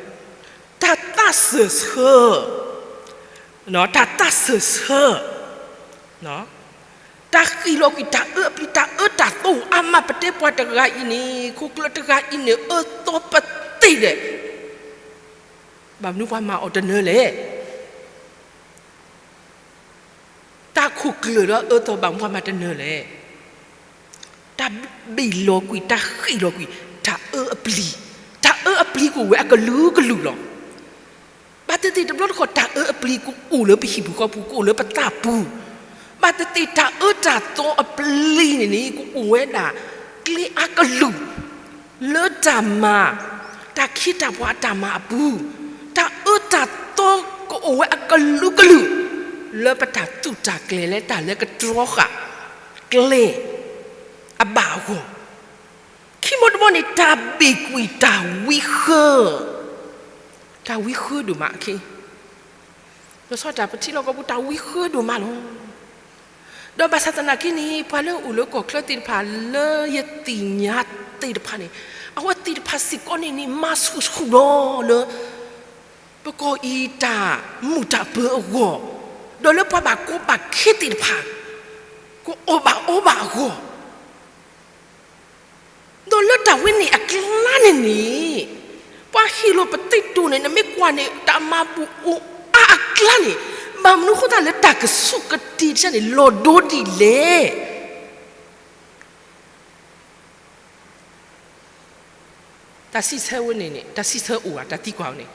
တၢ်သးစၢၢ်ဆၢ, တၢ်သးစၢၢ်ဆၢ, တၢ်ဃ့ၣ်လီၤကွံာ်တၢ်အၢအပျံၤ တၢ်အၢတၢ်သီအိၣ်အါမး ပတဲပှၤတဂၤအံၤန့ၣ် ခိၣ်ကျၢၢ်တဂၤအံၤန့ၣ် အၢသီပသ့ၣ်ဒဲး, ဘၣ်မနုၤပှၤမၤအီၤတနၢၤလဲၣ် တၢ်ခိၣ်ကျၢၢ်လၢအၢသီဘၣ်မနုၤပှၤမၤတနၢၤလဲၣ်. တၢ်ဘ့ၣ်လီၤကွံာ် တၢ်ဃ့ၣ်လီၤကွံာ် တၢ်အၢအပျံၤ, တၢ်အၢအပျံၤကအိၣ်ဝဲအကလုာ်ကလုာ်လီၤ. ဘၣ်သ့ၣ်သ့ၣ်တဘျီတခီၣ် တၢ်အၢအပျံၤကအိၣ်လၢပဟံၣ်ပူၤဃီပူၤ ကအိၣ်လၢပသးပူၤ, ဘၣ်သ့ၣ်သ့ၣ်တၢ်အၢတၢ်သီအပျံၤန့ၣ်န့ၣ် ကအိၣ်ဝဲဒၣ် ကျဲအါကလုာ် လၢတၢ်မၤ, တၢ်ခ့တၢ်ပှၤအတၢ်မၤအပူၤ, တၢ်အၢတၢ်သီကအိၣ်ဝဲအကလုာ်ကလုာ်, လၢပတၢ်သူၣ်တၢ်ကျဲၤလၢတၢ်လၢကတြီဃာ်ကျဲအဘၣ်အဂီၢ်, ခံဘီတဘီန့ၣ် တၢ်ဘ့ၣ်ကွံာ်တၢ်ဝံဃၢ, တၢ်ဝံဃၢဒိၣ်မး, လီၤဆီဒၣ်တၢ် ပထံလီၢ်ကီၢ်ပူၤ တၢ်ဝံဃၢဒိၣ်မးလီၤ. ဒီးဘၣ်ဆၣ်သနာ်က့န့ၣ် ပှၤလၢအိၣ်လၢကီၢ်ချၢသ့ၣ်တဖၣ်လၢယသ့ၣ်ညါသ့ၣ်တဖၣ်န့ၣ် အဝဲသ့ၣ်တဖၣ်စ့ၢ်ကီးန့ၣ်န့ၣ် မၤဆူၣ်ဆူၣ်လီၤလၢ ပကီၢ်အံၤတၢ်မုာ်တၢ်ပၢၤအဂီၢ်, ဒီးလၢပှၤဘၣ်ကီဘၣ်ခဲသ့ၣ်တဖၣ် ကအီၣ်ဘၣ်အီဘၣ်အဂီၢ်, ဒီးလၢတၢ်ဝဲန့ၣ်အကျါန့ၣ်န့ၣ် ပှၤဟ့ၣ်လီၤပသ့တိၢ်န့ၣ် နမ့ၢ်ကွၢ်န့ၣ် တၢ်မၤဘူၣ်အိၣ်အါအကျါန့ၣ်, ဘၣ်မနုၤဃိသတးလၢတၢ်ကဆူးကတ့ၢ်တဖၣ်န့ၣ် လီၤဒိဒ်လဲၣ်. တၢ်စံးဆၢဝဲန့ၣ်န့ၣ် တၢ်စံးဆၢအိၣ်ဧါ, တၢ်သံကွၢ်ဝဲန့ၣ်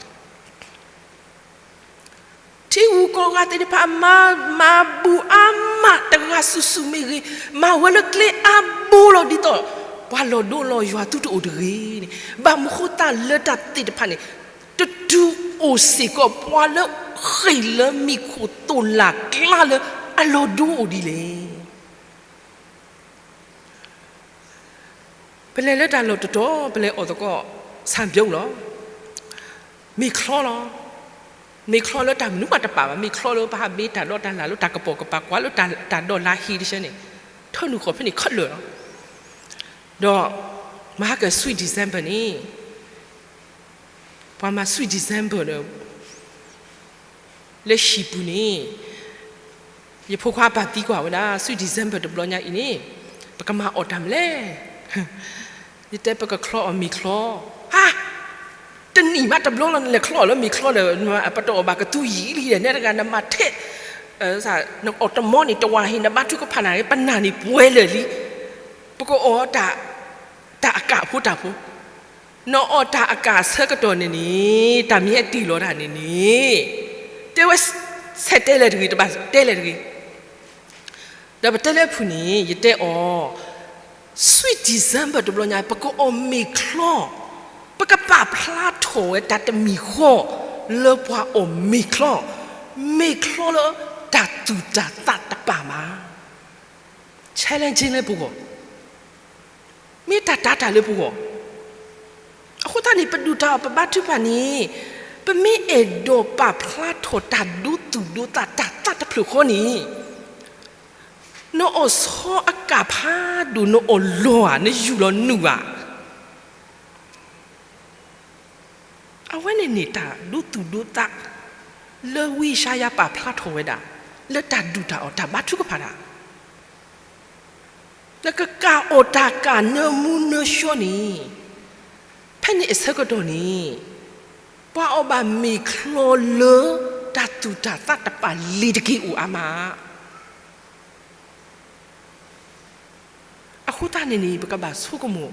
ထံဂုၤကီၢ်ဂၤသ့ၣ်တဖၣ် မၤဘူၣ်အါမး တဂၤစုာ်စုာ်မ့ၢ်ဂ့ၤ, မၤဝဲလၢကျဲအါဘိလီၤ ဒ်သိး ပှၤလီၤဒိလီၤယွၤသုတအိၣ်တဂ့ၤန့ၣ်, ဘၣ်မနုၤဃိသတးလၢတၢ်သ့ၣ်တဖၣ်န့ၣ် တတုၤအိၣ်စ့ၢ်ကီး ပှၤလၢဃ့ၢ်လၢမံၤခိၣ်သိၣ်လၢ်ကျါလၢအလီၤဒိအိၣ်ဒ်လဲၣ်. ပလဲၤလၢတၢ်လီၢ်တတီၤ ပလဲၤအီၣ်သကိး ဆၣ်ဘျိလီၤ. မ့ၤချီလီၤ. မ့ၤချီလၢတၢ်မနုၤမးတပာ်ဘၣ်, မ့ၤချီလၢပဟးဘ့တၢ်ဒီးတၢ်လၢ်လၢတၢ်ကပိာ်ကပၤ ကွၢ်လၢတၢ်ဒီးလါဟ့တဆၢန့ၣ်, ထၢနုာ်ဃီၤဖဲန့ၣ်ခဲလၢာ်လီၤ. ဒီးမၤဟါက sweet December န့ၣ် ပှၤမၤ sweet December ဒီး လၢဟံၣ်ပူၤန့ၣ် ယဖိခွါပာ်သံကွၢ်ဝဲဒၣ် sweet December တဘျီညါအံၤန့ၣ် ပကမၤအီၣ်တၢ်မနုၤလဲၣ်. ယတဲပကချီအီၣ်မ့ၤချီ, ဟါ, တနံၣ်မးတဘျီလီၤ နလဲၤချီအီၣ်လၢမ့ၤချီဒီး ပတအီၣ်ဘၣ်ကသူယံာ်လံဒီး နဲတဂၤနမၤထဲး နအီၣ်တမီန့ၣ် တဝၤဟ့ၣ်နဘါထုကဖၣ်နၤ ပနၢ်န့ၣ်ပှဲၤလၢာ်လံ. ပကအီၣ် တၢ်အကၣ်ဖိတၢ်ဖိ, နအီၣ်တၢ်အကၣ်အဆၢကတီၢ်န့ၣ်န့ၣ် တၢ်မ့ၢ်ဟဲတ့ၢ်လီၤတၢ်န့ၣ်န့ၣ်, တဲဝဲ ဆဲးတဲလဲၤတဂ့ၤ တဘၣ်တဲလဲၤတဂ့ၤ. ဒီးပတဲလၢဖုၣ်န့ၣ် ယတဲအီၤ sweet December တဘျီညါ ပကအီၣ်မ့ၤချီ, ပကပာ်ဖျါထီၣ်ဝဲတၢ်တမံၤဃီ လၢပှၤအီၣ်မ့ၤချီ, မ့ၤချီလၢတၢ်သူၣ်တၢ်သးတပာ်ဘၣ်. challenge လၢပဂီၢ်, မ့ၢ်တၢ်တာ်တၢ်လၢပဂီၢ်. အဃိသတးန့ၣ် ပဒုၣ်တၢ်အီၣ်ပဘါထုကဖၣ်န့ၣ် ပမ့ၢ်အဲၣ်ဒိးပာ်ဖျါထီၣ်တၢ်ဒိသူၣ်ဒိသးတၢ်သးတဖျၢၣ်ဃီန့ၣ် နအီၣ်ဆီအကၣ်ဖးဒိၣ် နအီၣ်လီၤဧါ နယူၢ်လီၤနုာ်ဧါ. အဝဲန့ၣ်န့ၣ်တၢ်ဒိသူၣ်ဒိသး လၢဝံယၡါယၤပာ်ဖျါထီၣ်ဝဲဒၣ် လၢတၢ်ဒုၣ်တၢ်အီၣ်တၢ်ဘါထုကဖၣ်တၢ် နကကၣ်အီၣ်တၢ်ကၣ်နၢမူနၢဆှီန့ၣ် ဖဲန့ၣ်အဆၢကတီၢ်န့ၣ် ပှၤအီၣ်ဘၣ်မ့ၤချီလၢ တၢ်သူၣ်တၢ်သးတပာ်လံၤတက့ၢ်အိၣ်အါမး. အဃိသတးန့ၣ်န့ၣ် ပကဘၣ်ဆိကမိၣ်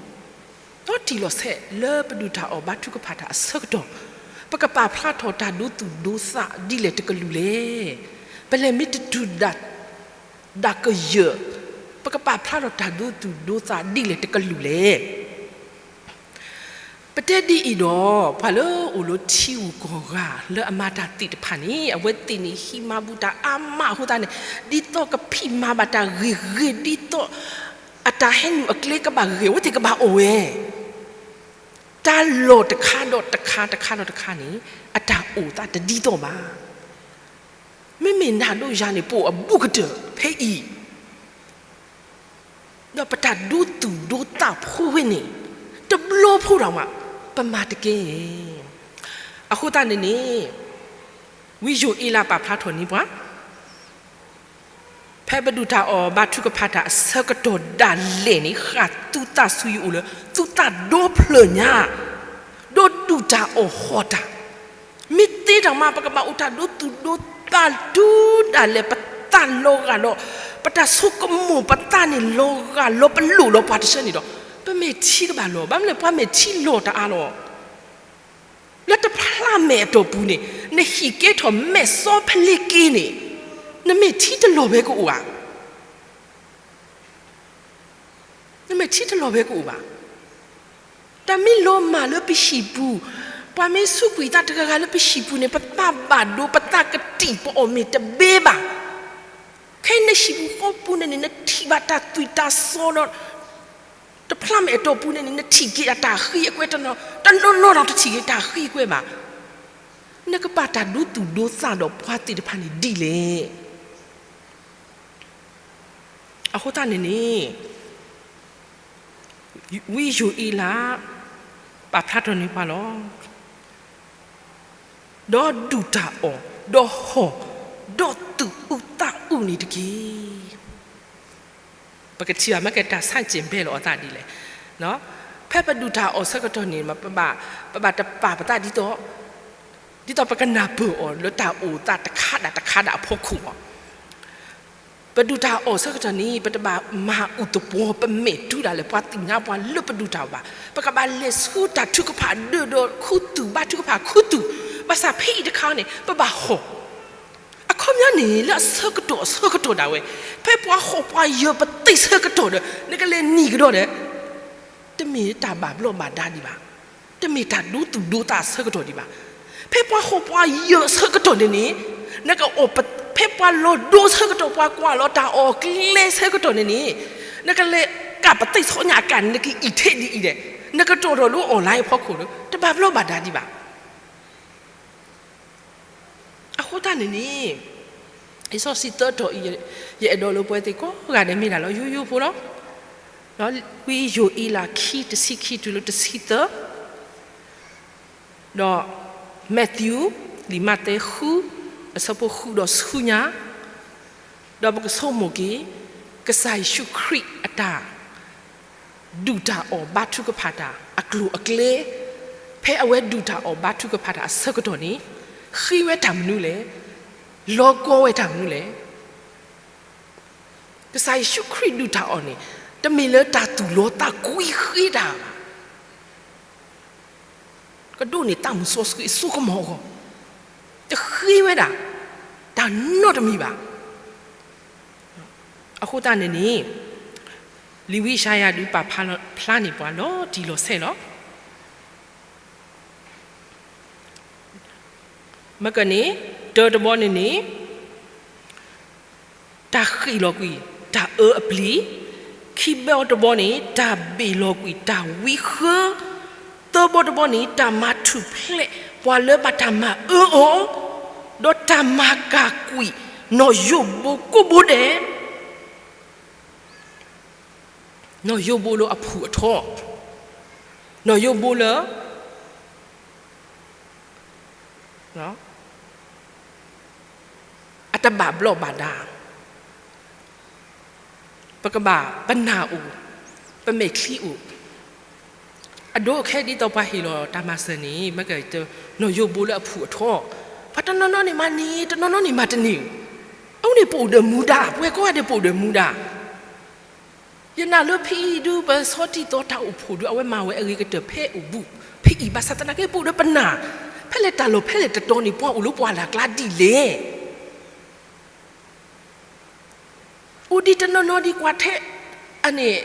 ဒီးတံၢ်လီၤဆဲးလၢပဒုၣ်တၢ်အီၣ်ဘါထုကဖၣ်တၢ်အဆၢကတီၢ် ပကပာ်ဖျါထီၣ်တၢ်ဒိသူၣ်ဒိသးဒ်လဲၣ်တကလုာ်လဲၣ်. ပလဲၤမ့ၢ်တတုၤဒၣ်ကယၢၢ် ပကပာ်ဖျါထီၣ်တၢ်ဒိသူၣ်ဒိသးဒ်လဲၣ်တကလုာ်လဲၣ်. ပတဲဒ်အံၤဒီး ပှၤလၢအိၣ်လၢထံဂုၤကီၢ်ဂၤလၢအမၤတၢ်သ့ၣ်တဖၣ်န့ၣ် အဝဲသ့ၣ်န့ၣ်ဟံးမၤဘူၣ်တၢ်အါမးအဃိသတးန့ၣ် ဒ်သိးကဖံးမၤဘၣ်တၢ်ဂ့ၤဂ့ၤ ဒ်သိးအတၢ်ဟဲနုာ်အကျဲကဘၣ်ဂ့ၤ အဝဲသ့ၣ်ကဘၣ်အီၣ်ဝဲ တၢ်လီၢ်တခါဒီးတခါ တခါဒီးတခါန့ၣ် အတၢ်အိၣ်သးတဒ်သိးဘၣ်. မ့မ့ၢ်နၤဒီးယၤန့ၣ် ပအိၣ်အဘူးကတၢၢ်ဖဲအံၤ ဒီးပတၢ်ဒိသူၣ်ဒိသးဖိဝဲန့ၣ် တဘျီဖိဒီးမး ပမၤတကဲ. အဃိသတးန့ၣ်န့ၣ် ဝံယိၤအ့လးပာ်ဖျါထီၣ်န့ၢ်ပှၤ ဖဲပဒုၣ်တၢ်အီၣ်ဘါထုကဖၣ်တၢ်အဆၢကတီၢ်ဒၣ်လဲာ်န့ၣ် ဃၣ်သုသးဆူယအိၣ်လၢ သုသးဒီဖျၢၣ်ညါ ဒီးဒုၣ်တၢ်အီၣ်ဟီၣ်တၢ် မ့ၢ်သ့တၢ်မး ပကဘၣ်အိၣ်တၢ်ဒိသူၣ်ဒိသးတုၤဒၣ်လဲာ် ပသးလီၤဂာ်ဒီး ပတၢ်ဆိကမိၣ်ပသးန့ၣ်လီၤဂာ်လီၤပလိာ်လီၤပှၤတဆၢန့ၣ်ဒီး ပမဲာ်ထံကဘၣ်လီၤ. ဘၣ်မနုၤလဲၣ် ပှၤမဲာ်ထံလီၤတအါလီၤ. လၢတဖျါမဲာ်အတီၢ်ပူၤန့ၣ် နဟံၣ်ကဲထီၣ်မဲာ်စီဖလ့က့န့ၣ် နမဲာ်ထံတလီၤဝဲကအိၣ်ဧါ. နမဲာ်ထံတလီၤဝဲကအိၣ်ဘၣ်. တၢ်မ့ၢ်လီၤမၢ်လၢပဟံၣ်ပူၤ, ပှၤမ့ၢ်စူးကွံာ်သးတဂၤဂၤလၢပဟံၣ်ပူၤန့ၣ် ပသးဘၣ်ဒိ ပသးကတံာ် ပအီၣ်မ့ၤတဘဲဘၣ်. ထံပူၤဃီပူၤန့ၣ်န့ၣ် နထံၣ်ဘၣ်တၢ်သွံၣ်တၢ်စီဒီး တဖျါမဲာ်အတီၢ်ပူၤန့ၣ်န့ၣ် နထံၣ်က့ၤတၢ်ဃံအကွဲတနီၤ, တနီၤနီၤဒီးတထံၣ်က့ၤတၢ်ဃံအကွဲဘၣ်. နကပာ်တၢ်ဒိသူၣ်ဒိသးဒီးပှၤသ့ၣ်တဖၣ်န့ၣ်ဒ်လဲၣ်. အဃိသတးန့ၣ်န့ၣ် ဝံယိၤအ့လး ပာ်ဖျါထီၣ်န့ၢ်ပှၤလီၤ. ဒီးဒုၣ်တၢ်အီၣ်, ဒီးဟီၣ်, ဒီးသူၣ်အုးသးအုးန့ၣ်တက့ၢ်. ပကထံၣ်ဘၣ်မ့ၢ်ကဲတၢ်ဆါက့ၤဘဲလီၤအသးဒ်လဲၣ်. ဖဲပဒုၣ်တၢ်အီၣ်ဆၢကတီၢ်န့ၣ် ပဘၣ်, ပဘၣ်တပာ်ပသးဒ်သိး, ဒ်သိးပကနၢ်ပၢၢ်အီၤလၢတၢ်အိၣ်သးတခါဒၣ်တခါဒၣ်အဖီခိၣ်လီၤ. ပဒုၣ်တၢ်အီၣ်ဆၢကတီၢ်န့ၣ် ပတဘၣ်မၤအုၣ်သပှီၤ ပမဲာ်တူဒၣ်လဲာ်ပှၤသ့ၣ်ညါပှၤလၢပဒုၣ်တၢ်အီၣ်ဘၣ်. ပကဘၣ်လဲၤဆူတၢ်ထုကဖၣ်ဒၢးဒီးခူသူၣ် ဘါထုကဖၣ်ခူသူၣ်, ဘၣ်ဆၣ်ဖဲအံၤတခါန့ၣ် ပဘၣ်ဟီၣ်. အခီပညီန့ၣ် လၢအဆၢကတီၢ်အဆၢကတီၢ်ဒၣ်ဝဲ, ဖဲပှၤဟီၣ်ပှၤယၢၤပသ့ၣ်ဆၢကတီၢ်ဒီး နကလဲၤနံၤကဒီးဒီး တမ့ၢ်တၢ်ဘၣ်ဘျီးဘၣ်ဒါဒံးဘၣ်, တမ့ၢ်တၢ်ဒိသူၣ်ဒိသးအဆၢကတီၢ်ဒံးဘၣ်. ဖဲပှၤဟီၣ်ပှၤယၢၤအဆၢကတီၢ်န့ၣ်န့ၣ်, နကအီၣ်ပ, ဖဲပှၤလီၤဒိဆၢကတီၢ် ပှၤကွၢ်လီၤတၢ်အီၣ်ကျဲဆၢကတီၢ်န့ၣ်န့ၣ်, နကလဲၤကၣ်ပသ့ၣ်ဆီညၣ်အကၣ်န့ၣ် နကအံးထဲဒ်အံၤဒီး နကတီၢ်ထီၣ်လၢ online အဖီခိၣ်ဒီး တဘၣ်ဘျီးဘၣ်ဒါဒံးဘၣ်. အဃိသတးန့ၣ်န့ၣ် လံာ်စီဆှံသၢတီၤအံၤ ယအဲၣ်ဒိးလၢပဝဲသ့ၣ်ကိးဂၤဒဲးမ့ၢ်ဒၣ်လၢယိယိဖိလီၤ. ဒီးဝံယိၤအ့လးခံ တဆံခံတုၤလၢတဆံသၢ, ဒီး Matthew လံာ်မးသဲဃု အဆၢဖိဃုဒီးဆူညါ, ဒီးပကဆိကမိၣ်က့ၤ ကစၢ်ယ့ၣ်ၡူးခရံာ်အတၢ် ဒုၣ်တၢ်အီၣ်ဘါထုကဖၣ်တၢ်အကျိၤအကျဲ, ဖဲအဝဲဒုၣ်တၢ်အီၣ်ဘါထုကဖၣ်တၢ်အဆၢကတီၢ်န့ၣ် ဃ့ဝဲတၢ်မနုၤလဲၣ်, လီၤကီဝဲတၢ်မနုၤလဲၣ်. ကစၢ်ယ့ၣ်ၡူးခရံာ်ဒုၣ်တၢ်အီၣ်န့ၣ် တမ့ၢ်လၢတၢ်သူၣ်လီၤသးကွံဃ့တၢ်ဘၣ်. ကဒိးန့ၢ်သးမုၢ်စီဆှံအစိကမီၤအဂီၢ်, တဃ့ဝဲဒၣ် တၢ်နီတမံၤဘၣ်. အဃိသတးန့ၣ်န့ၣ် လံာ်ဝံယၡါယၤဒုးပာ်ဖျါန့ၢ်ပှၤလီၤတံၢ်လီၤဆဲးလီၤ. မ့ၢ်ကန့ၣ် တၢတဘီန့ၣ်န့ၣ် တၢ်ဃ့ၣ်လီၤကွံာ်တၢ်အၢအပျံၤ, ခံဘီတဘီန့ၣ် တၢ်ဘ့ၣ်လီၤကွံာ်တၢ်ဝံဃၢ, သၢဘီတဘီန့ၣ် တၢ်မၤထူၣ်ဖျဲးပှၤလၢဘၣ်တၢ်မၤအၢအီၤ, ဒီးတၢ်မၤကၢ်ကွံာ်နီၢ်ယိၣ်ဘိကိးဘိဒဲး, နီၢ်ယိၣ်ဘိလၢအဖုၣ်အထီ, နီၢ်ယိၣ်ဘိလၢ အတဘၣ်ဘျီးဘၣ်ဒါ, ပကဘၣ်ပနၢ်အိၣ်, ပမဲာ်ချံအိၣ်, အဒိအခဲဒ်သိးပှၤဟ့ၣ်လီၤတၢ်မၤစၢၤန့ၣ် မ့ၢ်က နီၢ်ယိၣ်ဘိလၢအဖုၣ်အထီ, ပှၤတနီၤနီၤန့ၣ်မၤန့ၢ်, တနီၤနီၤန့ၣ်မၤတန့ၢ်, အဝဲန့ၣ်ပအိၣ်ဒီးမူဒါ, ပှၤကိးဂၤဒဲးပအိၣ်ဒီးမူဒါ ယနာ်လၢဖဲအံၤဒုး ပဆီထံသီတၢ်အိၣ်ဖှိၣ်ဒုး အဝဲမၤဝဲအဂ့ၤကတၢၢ်ဖဲအိၣ်ဘူးဖဲအံၤ ဘၣ်ဆၣ်သနာ်က့ ပအိၣ်ဒီးပနၢ်, ဖဲလဲၣ်တၢ်လီၢ်ဖဲလဲၣ်တတီၤန့ၣ် ပှၤအိၣ်လၢပှၢ်လၢ်ကျါဒ်လဲၣ်. အိၣ်ဒံးတနီၤနီၤဒံးကွၢ်ထဲ, အန့ၣ်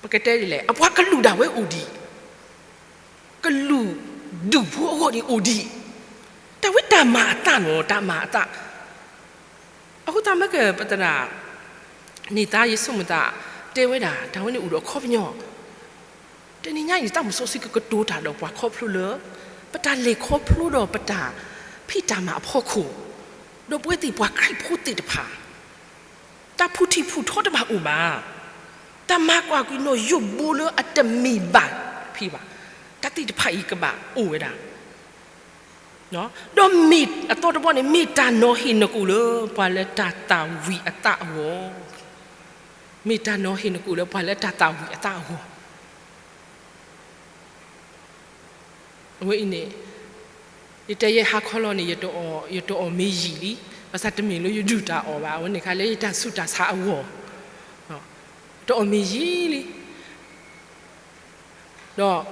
ပကတဲဒ်လဲၣ် အပှၤကလုာ်ဒၣ်ဝဲအိၣ်ဒံး, ကလုာ်ဒူၣ်ဖိအဂီၢ်န့ၣ်အိၣ်ဒံး, တၢ်ဝဲတၢ်မၤအသးနီၤ တၢ်မၤအသး. အဃိသတးမ့ၢ်က ပသရၣ် န့ၢ်သါယဆိကမိၣ်သး တဲဝဲဒၣ် တၢ်ဝဲန့ၣ်အိၣ်ဒီးအခီပညီ, တနံၤညါအံၤ သးမုၢ်စီဆှံကကတိၤတၢ်ဒီးပှၤခီဖျိလၢ ပတၢ်လဲၤခီဖျိဒီးပတၢ်ဖံးတၢ်မၤအဖီခိၣ်, ဒီးပဝဲသ့ၣ်ပှၤခရံာ်ဖိသ့ၣ်တဖၣ် တၢ်ဖုၣ်ထံၣ်ဖုၣ်ထီတဘၣ်အိၣ်ဘၣ်, တၢ်မၤကွၢ်ကွံာ်နီၢ်ယိၣ်ဘိလၢအတမ့ၢ်ဘၣ်ဖံးဘၣ်, တၢ်သ့ၣ်တဖၣ်အံၤကဘၣ်အိၣ်ဝဲဒၣ် ဒီးမ့ၢ်အသီတဘီန့ၣ် မ့ၢ်တၢ်နီၤဟ့ၣ်နီၢ်ကအိၣ်လၢပှၤလၢတၢ်သၣ်ဝံၤအသးအဂီၢ်, မ့ၢ်တၢ်နီၤဟ့ၣ်နီၢ်ကအိၣ်လၢပှၤလၢတၢ်သၣ်ဝံၤအသးအဂီၢ်. အဝဲအံၤန့ၣ် ယတဲယဲဟါခီလီၤန့ၣ် ယတအီၣ်မ့ၤယံာ်လံ, ဘၣ်ဆၣ်တမ့ၢ်လၢယဒုၣ်တၢ်အီၣ်ဘၣ်, အဝဲန့ၣ်ခါလၢယတၢ်ဆူးတၢ်ဆါအဂီၢ်, တအီၣ်မ့ၤယံာ်လံ ဒီး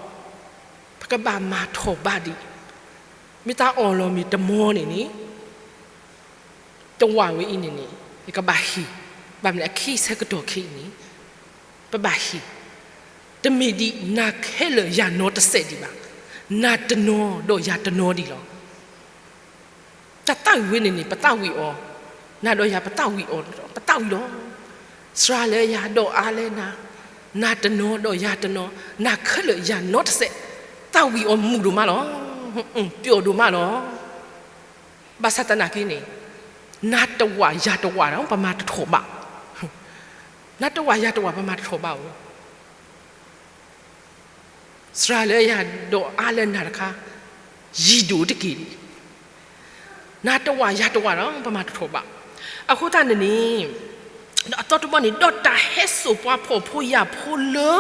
ပကဘၣ်မၤထီၣ်ဘးဒံး, မ့ၢ်တၢ်အီၣ်လီၤမ့ၤတမီန့ၣ်န့ၣ်, တဝာ်ဝဲအံၤန့ၣ်န့ၣ် ယကဘၣ်ဟ့ၣ်, ဘၣ်မနုၤအခံဆၢကတီၢ်ခဲအံၤန့ၣ် ပဘၣ်ဟ့ၣ်, တမ့ၢ်ဒ်နၤခဲလၢာ်ယၤနီတစဲးဒံးဘၣ်, နၤတနီၤဒီးယၤတနီၤဒံးလီၤ. တၢ်သၣ်ဝံၤဝဲန့ၣ်န့ၣ် ပသၣ်ဝံၤအီၤ, နၤဒီးယၤပသးဝံၣ်အီၤ, ပသးဝံၣ်လီၤ. စှၤလၢယၤဒီးအါလၢနၤ, နၤတနီၤဒီးယၤတနီၤ, နၤခဲလၢာ်ယၤနီတစဲး, သးဝံၣ်အီၤမုာ်ဒိၣ်မးလီၤ. ပျီဒိၣ်မးလီၤ. ဘၣ်ဆၣ်သနာ်က့န့ၣ်, နၤတဝာ်ယၤတဝာ်ဒီးပမၤတထီၣ်ဘၣ်. နၤတဝာ်ယၤတဝာ်ပမၤတထီၣ်ဘၣ်ဧိၤ စှၤလၢယၤဒီးအါလၢနၤတခါ, ယံၤဒိၣ်တက့ၢ်. နၤတဝာ်ယၤတဝာ်ဒီး ပမၤတထီၣ်ဘၣ်. အဃိသတးန့ၣ်န့ၣ်, ဒီးအသီတဘီန့ၣ်, ဒီးတၢ်ဟဲစိာ်ပှၤဖှီၣ်ဖိယာ်ဖိလၢ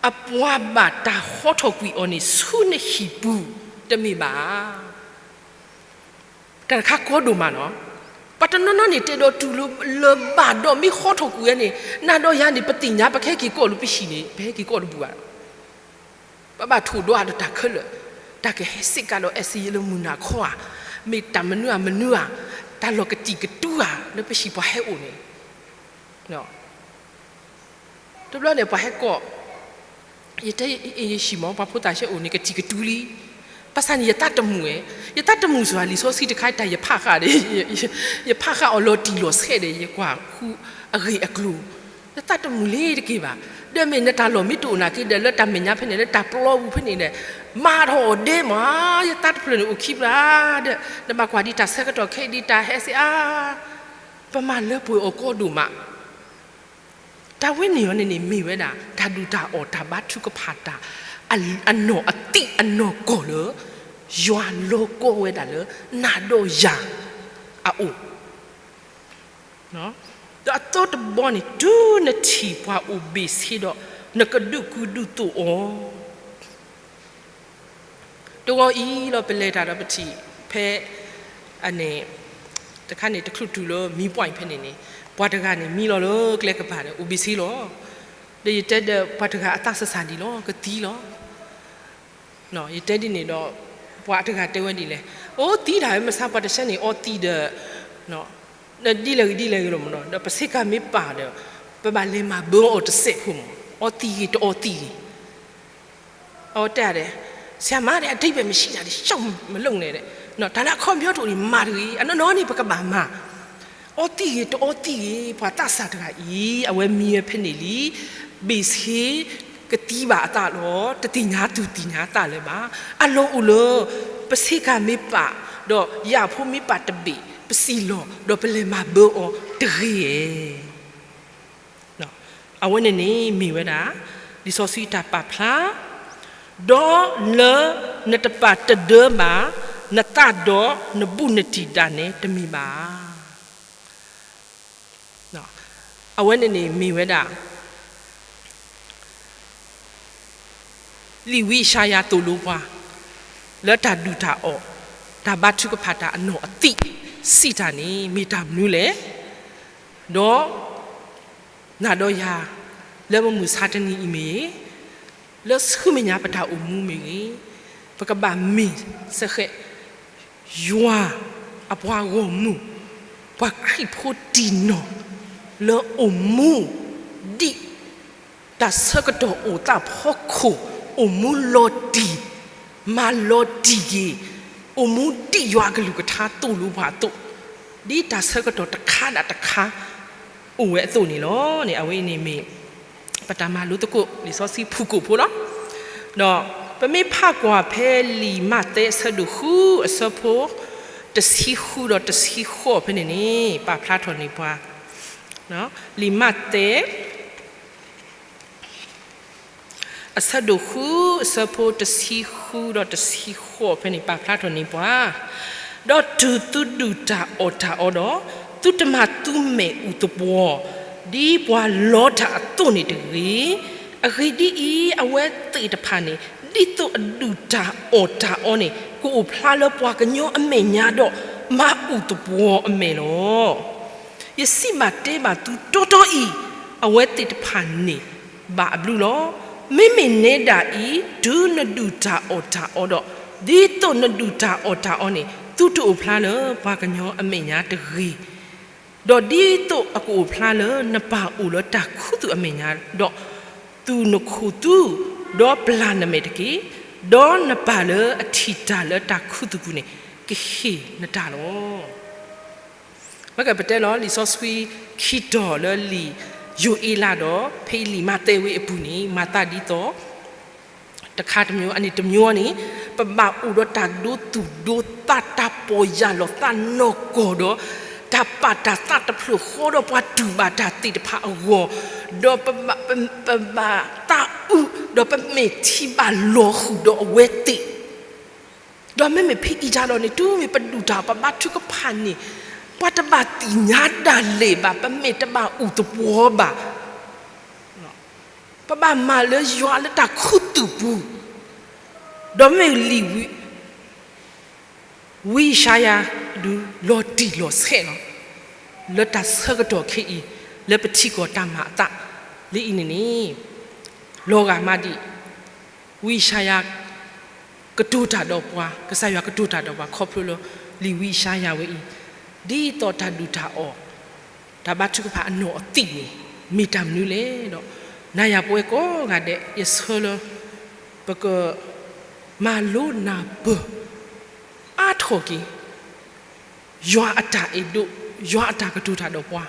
အပှၤဘၣ်တၢ်ဟီထီၣ်ကွံာ်အီၤန့ၣ် ဆူနဟံၣ်ပူၤတမ့ၢ်ဘၣ်. တၢ်တခါကီဒိၣ်မးနီၤ. ပှၤတနီၤနီၤန့ၣ် တဲဒီးတူၢ်လိာ်လၢၤဘၣ်ဒီးမ့ၢ်ဟီထီၣ်ကွံာ်ဝဲန့ၣ်, နၤဒီးယၤန့ၣ် ပသ့ၣ်ညါ ပကဟဲက့ၤကီၢ်လၢပဟံၣ်န့ၣ် ပဟဲက့ၤကီၢ်တဘူၣ်ဘၣ်. ပဘၣ်ထိၣ်ဒွးဒီးတၢ်ခဲလၢာ်, တၢ်ကဟဲစ့ၢ်ကီးဒီး essai လၢမုၢ်နၤခီဧါ, မ့ၢ်တၢ်မနုၤဧါမနုၤဧါ, တၢ်လီၢ်ကတံာ်ကတူၤဧါ လၢပဟံၣ်ပှၤဟဲအိၣ်န့ၣ် တဘျီန့ၣ်ပှၤဟဲကီၢ်, ယတဲယဟံၣ်မး ပှၤဖိသၣ်ဆဲအိၣ်န့ၣ် ကတံာ်ကတူၤလံ. ဘၣ်ဆၣ်န့ၣ် ယသးတမုာ်ဝဲ, ယသးတမုာ်စ့ၢ်ကီး လံာ်စီဆှံတခါတၢ်ယဖးဃာ်ဒီး, ယဖးဃာ်အီၤလီၤတံၢ်လီၤဆဲးဒီး ယကွၢ်ဃုအဂ့ၢ်အကျိၤ, ယသးတမုာ်လံတက့ၢ်ဘၣ်. ဒီးမ့ၢ်နတၢ်လီၢ်မ့ၢ်တအိၣ်နာ်က့ဒီး လၢတၢ်မဲာ်ညါဖဲန့ၣ် လၢတၢ်ပျီပူၤဖဲန့ၣ်ဒီး မၤထီၣ်အီၤဒဲမး, ယသးတဖျၢၣ်န့ၣ်အိၣ်ခံဘျီဒီး နဘၣ်ကွၢ်ဒ်တၢ်ဆၢကတီၢ်ခဲအံၤဒ်တၢ်ဟဲစ့ၢ်ဧါ, ပမၤလၢပှဲၤအီၤကီဒိၣ်မး. တၢ်ဝဲန့ၣ်အီၤန့ၣ်န့ၣ် မ့ၢ်ဝဲဒၣ် တၢ်ဒူၣ်တၢ်အီၣ်တၢ်ဘါထုကဖၣ်တၢ် အနီၢ်အသံးအနီၢ်ကီၢ်လၢ ယွၤလီၤကီဝဲဒၣ်လၢ နၤဒီးယၤအအိၣ်, ဒီးအသီတဘီန့ၣ် တုၤနထံၣ်ပှၤအိၣ်ဘ့ၣ်ဆ့ဒီး နကဒုးကူဒုးသိးအီၤ တဂီၤအံၤလီၤ ပလဲၤတၢ်ဒီးပထံၣ်ဖဲ န့ၣ် တခါန့ၣ် တချုးတုၤလၢမံပှၢ်အံၤဖဲန့ၣ်န့ၣ် ပှၤတဂၤန့ၣ် မံလီၤလၢကျဲကပၤဒီး အိၣ်ဘ့ၣ်ဆ့လီၤ. ဒီးယတဲဒီးပှၤတဂၤအသးစၢ်စၢ်ဒံးလီၤ ကသံလီၤ. ယတဲဒ်န့ၣ်ဒီး ပှၤတဂၤတဲဝဲဒ်လဲၣ်, အိၣ်သံတၢ်ဝဲ မဆါပှၤတဆဲန့ၣ် အီသံးဒီး ဒ်လဲၣ်ဂ့ၤဒ်လဲၣ်ဂ့ၤလီၤမးနီၤ ဒီးပဆ့ကၤမ့ၢ်ပာ်ဒီး ပဘၣ်လဲၤမၤဘၢအီၤတစဲးဖိမး အီသံးဂ့ၤတအီသံးဂ့ၤ အဝဲတဲဒၣ်, ဆရာမ အဓိပ္ပာယ်မရှိတာ ရှောက်မလုပ်နဲ့, တၢ်လၢအခီပညီတအိၣ်န့ၣ် မၤတဂ့ၤ, အနီၢ်နီၢ်န့ၣ် ပကဘၣ်မၤ, အီသံးဂ့ၤတအီသံးဂ့ၤ ပှၤသးစၢ်တဂၤအံၤ အဝဲမံဝဲဖဲန့ၣ်လံ, ဘ့ၣ်ဆ့ကသံဘၣ်အသးလီၤ, တသ့ၣ်ညါသူၣ်သ့ၣ်ညါသးလၢၤဘၣ်, အလီၢ်အိၣ်လၢ ပဆ့ကၤမ့ၢ်ပာ်, ဒီးယာ်ဖိမ့ၢ်ပာ်တဘ့ၣ် ပစံၣ်လီၤ ဒီးပလဲၤမၤဘၢအီၤတဂ့ၤဧါ. အဝဲန့ၣ်န့ၣ်မ့ၢ်ဝဲဒၣ် လံာ်စီဆှံတၢ်ပာ်ဖျါ, ဒီးလၢနတပာ်တဒၢဘၣ် နသးဒီးနဘူးနတံၢ်ဒၣ်နဲတမ့ၢ်ဘၣ်. အဝဲန့ၣ်န့ၣ်မ့ၢ်ဝဲဒၣ် လံာ်ဝံယၡါယၤသိၣ်လိပှၤ လၢတၢ်ဒူၣ်တၢ်အီၣ် တၢ်ဘါထုကဖၣ်တၢ်အနီၢ်အသံး စံးတၢ်န့ၣ် မ့ၢ်တၢ်မနုၤလဲၣ်, ဒီး နၤဒီးယၤ လၢမုၢ်မဆါတနံၤအံၤမ့ၢ်ဂ့ၤ, လၢဆူမဲာ်ညါပတၢ်အိၣ်မူမ့ၢ်ဂ့ၤ, ပကဘၣ်မ့ၢ်စဃဲး ယွၤအပှၤဂီၢ်မုၢ်, ပှၤခရံာ်ဖိတံၢ်နီၢ် လၢအိၣ်မူဒ် တၢ်ဆၢကတီၢ်အိၣ်သးဖီခိၣ် အိၣ်မူလီၤတံၢ်, မၤလီၤတံၢ်က့ၤ, အိၣ်မူဒ်ယွၤအကလုၢ်ကထါသိၣ်လိပှၤအသိး, ဒ်တၢ်ဆၢကတီၢ်တခါဒၣ်တခါ အိၣ်ဝဲအသိးန့ၣ်လီၤန့ၣ် အဝဲအံၤန့ၣ်မ့ၢ် ပတၢ်မၤလိသကိး လံာ်စီဆှံဖုၣ်ကိာ်ဖိလီၤ. ဒီးပမ့ၢ်ဖးကွၢ်ဖဲလံာ်မးသဲအဆၢဒိၣ်ဃု အဆၢဖိ တဆံဃုဒီးတဆံဃိးဖဲန့ၣ်န့ၣ် ပာ်ဖျါထီၣ်န့ၢ်ပှၤ လံာ်မးသဲ အဆၢဒိၣ်ဃု အဆၢဖိတဆံဃုဒီးတဆံဃိးဖဲန့ၣ် ပာ်ဖျါထီၣ်န့ၢ်ပှၤ, ဒီးတုၤသုဒုၣ်တၢ်အီၣ်တၢ်အီဒီး, သုတမၤသုမဲာ်အူသပှီၤ, ဒ်ပှၤလီတၢ်အသိးန့ၣ်တဂ့ၤ. အဂ့ၢ်ဒ်အံၤ, အဝဲသ့ၣ်တဖၣ်န့ၣ် ဒ်သိးအဒုၣ်တၢ်အီၣ်တၢ်အီန့ၣ် ကအိၣ်ဖျါလၢပှၤကညီအမဲာ်ညါဒီး မၤအူသပှီၤအမဲာ်လီၤ. ယစံးဘၣ်တဲဘၣ်သုတီတီအံၤ, အဝဲသ့ၣ်တဖၣ်န့ၣ် ဘၣ်အဘျုးလီၤ. မ့မ့ၢ်နဲဒၣ်အံၤ, တုၤနဒုၣ်တၢ်အီၣ်တၢ်အီဒီး, ဒ်သိးနဒုၣ်တၢ်အီၣ်တၢ်အီန့ၣ် သုတအိၣ်ဖျါလၢပှၤကညီအမဲာ်ညါတဂ့ၤ, ဒီးဒ်သိးအကအိၣ်ဖျါလၢနပၢ်အိၣ်လၢတၢ်ခူသူၣ်အမဲာ်ညါဒီး, သူၣ်နခိၣ်သူ, ဒီးပျၢ်နမဲာ်တက့ၢ်. ဒီးနပၢ်လၢအထံၣ်တၢ်လၢတၢ်ခူသူၣ်ပူၤန့ၣ် ကဟ့ၣ်နတၢ်လီၤ. ပတဲလီၤ လံာ်စီဆှံခံတီၤလၢလံာ်ယိၤအ့လးဒီး ဖဲအံၤလံာ်မးသဲဝံၤအပူၤန့ၣ် မၤသးဒ်သိး တခါတမျိုး အန့ၣ်တမျိုးန့ၣ် ပဘၣ်အိၣ်ဒီးတၢ်ဒိသူၣ်ဒိသး တၢ်ပီၢ်ယၢ်လီၤသးနီၢ်ကီၢ်ဒီး တၢ်ပာ်တၢ်သးတဖျၢၣ်ဃီဒီးပှၤတူၢ်ဘၣ်တၢ်သ့ၣ်တဖၣ်အဂီၢ်, ဒီးပဘၣ် ပဘၣ်သးအုး ဒီးပမ့ၢ်ထံၣ်ဘၣ်လီၤဃုာ်ဒီးအဝဲသ့ၣ် ဒီးမ့မ့ၢ်ဖဲအံၤတၢ်ဒီးန့ၣ် တုၤမ့ၢ်ပဒုၣ်တၢ်အီၣ်ပဘါထုကဖၣ်န့ၣ် ပှၤတဘၣ်သ့ၣ်ညါဒၣ်လဲာ်ဘၣ် ပမ့ၢ်တဘၣ်အုၣ်သပှီၤဘၣ် ပဘၣ်မၤလၢယွၤလၢတၢ်ခူသူၣ်ပူၤ, ဒီးမ့ၢ်လံာ်ဝံ ဝံယၡါယၤဒုးလီၤတံၢ်လီၤဆဲးလီၤ လၢတၢ်ဆၢကတီၢ်ခဲအံၤ လၢပထံကီၢ်တၢ်မၤအသး လၢအံၤန့ၣ်န့ၣ် လီၤဂာ်မးဒံး ဝံယၡါယၤ ကတိၤတၢ်ဒီးပှၤ ကစၢ်ယွၤကတိၤတၢ်ဒီးပှၤခီဖျိလၢ လံာ်ဝံယၡါယၤဝဲအံၤ ဒ်သိးတၢ်ဒုၣ်တၢ်အီၣ် တၢ်ဘါထုကဖၣ်အနီၢ်အသံၣ်န့ၣ် မ့ၢ်တၢ်မနုၤလဲၣ်ဒီး နၤယၤပဝဲကိးဂၤဒဲး ယဆၢလၢ ပက မၤလိနၢ်ပၢၢ် အါထီၣ်က့ၤ ယွၤအတၢ်အဲၣ်ဒိး ယွၤအတၢ်ကတိၤတၢ်ဒီးပှၤ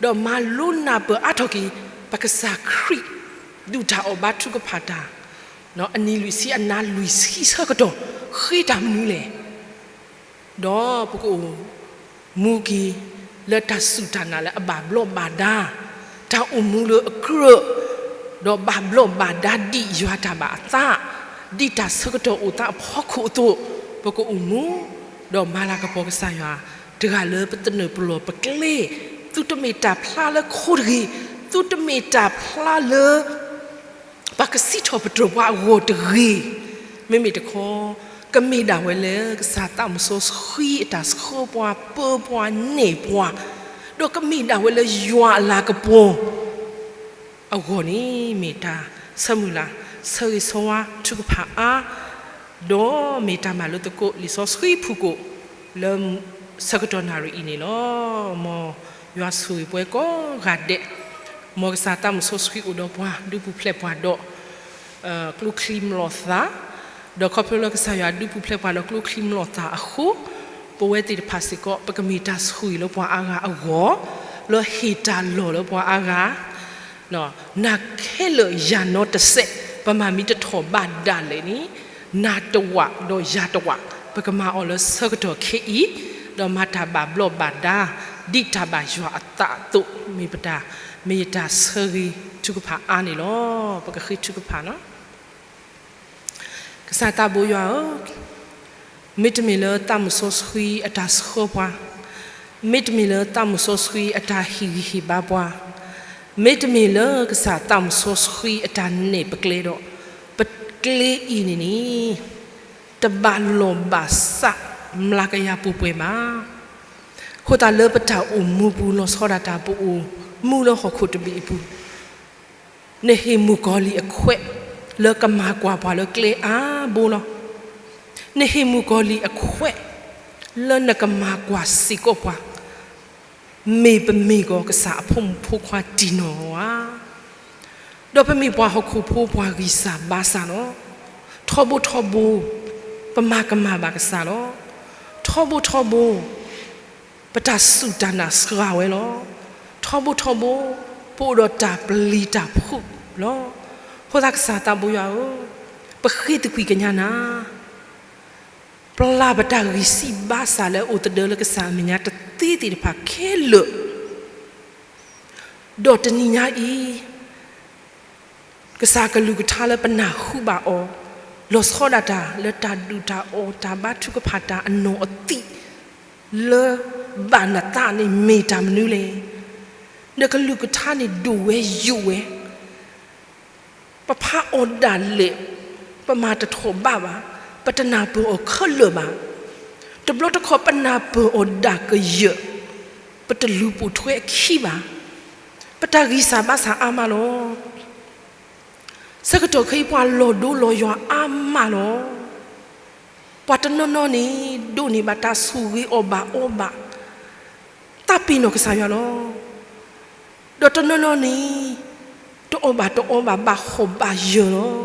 ဒီးမၤလိနၢ်ပၢၢ်အါထီၣ်က့ၤ ပကစၢ်ခရံာ် ဒုၣ်တၢ်အီၣ်ဘါထုကဖၣ်တၢ် အနံၤလွံၢ်ဆံအနၤလွံၢ်ဆံဆၢကတီၢ် ဃ့တၢ်မနုၤလဲၣ် ဒီးပကအိၣ်မူက့ၤ လၢတၢ်စူၢ်တၢ်နာ်လၢအဘၣ်ဘျီးဘၣ်ဒါ, တၢ်အိၣ်မူလၢအကြၢး, ဒီးဘၣ်ဘျီးဘၣ်ဒါဒ်ယွၤတၢ်ဘၣ်အသး, ဒ်တၢ်ဆၢကတီၢ်အိၣ်သးအဖီခိၣ်အသိး, ပကအိၣ်မူ, ဒီးမၤလၤကပီၤကစၢ်ယွၤ, တဂၤလၢပသနၢၣ်ပလီၢ်ပကျဲ, သုတမ့ၢ်တၢ်ဖျါလၢခိတဂ့ၤ, သုတမ့ၢ်တၢ်ဖျါလၢ ပှၤကစံးထီၣ်ပတြၢၤပှၤအဂီၢ်တဂ့ၤ, မ့မ့ၢ်တခီ, ကမ့ၢ်ဒၣ်ဝဲလၢကစၢ်သးမုၢ်စီဆှံအတၢ်ဆှၢပှၤ ပၢပှၤ နဲၣ်ပှၤ, ဒီးကမ့ၢ်ဒၣ်ဝဲလၢယွၤအလၤကပီၤ အဂီၢ်န့ၣ် မ့ၢ်တၢ်ဆၢမုၢ်လၢ် ဆၢဂ့ၤဆၢဝါထုကဖၣ်အါ, ဒီးမ့ၢ်တၢ်မၤလိသကိးလံာ်စီဆှံဖုၣ်ကိာ် လၢဆၢကတီၢ်နၣ်ရံၣ်အံၤန့ၣ်လီၤ. မ်ယွၤဆိၣ်ဂ့ၤပှၤကိးဂၤဒဲး, မ်ကစၢ်သးမုၢ်စီဆှံအိၣ်ဒီးပှၤ ဒုးပူၤဖျဲးပှၤဒီး ကျိချံမျိာ်သၣ်, ဒီးခီဖျိလၢကစၢ်ယွၤဒုးပူၤဖျဲးပှၤဒီးကျိချံမျိာ်သၣ်အဃိ, ပဝဲသ့ၣ်တဖၣ်စ့ၢ်ကီး ပကမ့ၢ်တၢ်ဆိၣ်ဂ့ၤလၢပှၤအါဂၤအဂီၢ်, လၢဟ့ၣ်တၢ်လီၢ်လၢပှၤအါဂၤ နၤခဲလၢာ်ယၤနီတစဲး, ပမၤမ့ၢ်တထီၣ်ဘၣ်ဒၣ်လဲာ်န့ၣ်, နၤတဝာ်ဒီးယၤတဝာ်, ပကမၤအီၤလၢဆၢကတီၢ်ခဲအံၤ, ဒီးမၤတၢ်ဘၣ်ဘျီးဘၣ်ဒါ, ဒ်တၢ်ဘၣ်ယွၤအသးအသိး, မ့ၢ်ပတၢ်, မ့ၢ်ယတၢ်ဆၢဂ့ၤထုကဖၣ်အါန့ၣ်လီၤ. ပကဃ့ထုကဖၣ်လီၤ. ကစၢ်သးဘိယွၤဧၢ, မ့တမ့ၢ်လၢသးမုၢ်စီဆှံအတၢ်ဆှၢပှၤ, မ့တမ့ၢ်လၢသးမုၢ်စီဆှံအတၢ်ဟ့ၣ်ဂံၢ်ဟ့ၣ်ဘါပှၤ, မ့တမ့ၢ်လၢကစၢ်သးမုၢ်စီဆှံအတၢ်နဲၣ်ပကျဲဒီး, ပကျဲအံၤန့ၣ်န့ၣ်, တဘၣ်လီၢ်ဘၣ်စးမျးကယၤပူၤပှဲၤဘၣ်. အဃိသတးလၢပတၢ်အိၣ်မူပူၤလီၤဆီဒၣ်တၢ်ပအိၣ်မူလၢဟီၣ်ခိၣ်တဘ့ၣ်အပူၤ နဟ့ၣ်မုၣ်ကီၤလံၢ်အခွဲး လၢကမၤကွၢ်ပှၤလၢကျဲအါဘိလီၤ. နဟ့ၣ်မုၣ်ကီၤလံၢ်အခွဲး လၢနကမၤကွၢ်စ့ၢ်ကီးပှၤ, မ့ၢ်ပမ့ၢ်ကီးကစၢ်အဖိမုၣ်ဖိခွါတံၢ်နီၢ်ဧါ. ဒီးပမ့ၢ်ပှၤဟီၣ်ခိၣ်ဖိပှၤဂံၢ်စၢ်ဘါစၢ်လီၤ. ထီဘိထီဘိ, ပမၤကမၣ်ဘၣ်ကစၢ်လီၤ. ထီဘိထီဘိ ပတၢ်စူၢ်တၢ်နာ်စှၤဝဲလီၤ. ထီဘိထီဘိ, ပအိၣ်ဒီးတၢ်ပျံၤတၢ်ဖုးလီၤ. အဃိသတးကစၢ်သးဘိယွၤဧၢ, ပဃ့သကွံာ်ကညးနၤ, ပျၢ်ပတၢ်ဂံၢ်စၢ်ဘါစၢ်လၢအိၣ်သဒၢလၢကစၢ်အမဲာ်ညါတသ့သ့ၣ်တဖၣ်ခဲလၢာ် ဒီးတနံၤညါအံၤ, ကစၢ်ကလုၢ်ကထါလၢပနၢ်ဟူဘၣ်အီၤ, လီၤဆီဒၣ်တၢ်လၢတၢ်ဒုၣ်တၢ်အီၣ်တၢ်ဘါထုကဖၣ်တၢ်အနီၢ်အသံၣ်, လၢဘၣ်နသးန့ၣ်မ့ၢ်တၢ်မနုၤလဲၣ်. နကလုၢ်ကထါန့ၣ်ဒိၣ်ဝဲယိာ်ဝဲ, ပဖးအီၤဒၣ်လဲာ်, ပမၤတထီၣ်ဘၣ်ဘၣ်, ပတနၢ်ပၢၢ်အီၤခဲလၢာ်ဘၣ်. တဘျီတခီၣ်ပနၢ်ပၢၢ်အီၤဒၣ်ကယၢၢ်, ပတလူၤပိာ်ထွဲအခံဘၣ်. ပတၢ်ဂံၢ်စၢ်ဘါစၢ်အါမးလီၤ. ဆၢကတီၢ်ခဲအံၤပှၤလီၤဒိလီၤယွၤအါမးလီၤ. ပှၤတနီၤနီၤန့ၣ် ဒိးန့ၢ်ဘၣ်တၢ်ဆိၣ်ဂ့ၤအီၣ်ဘၣ်အီဘၣ်, သးပ့ၤနီၣ်ကစၢ်ယွၤလီၤ. ဒီးတနီၤနီၤန့ၣ် တအီၣ်ဘၣ်တအီဘၣ် ဘၣ်ဟီၣ်ဘၣ်ယၢၢ်လီၤ.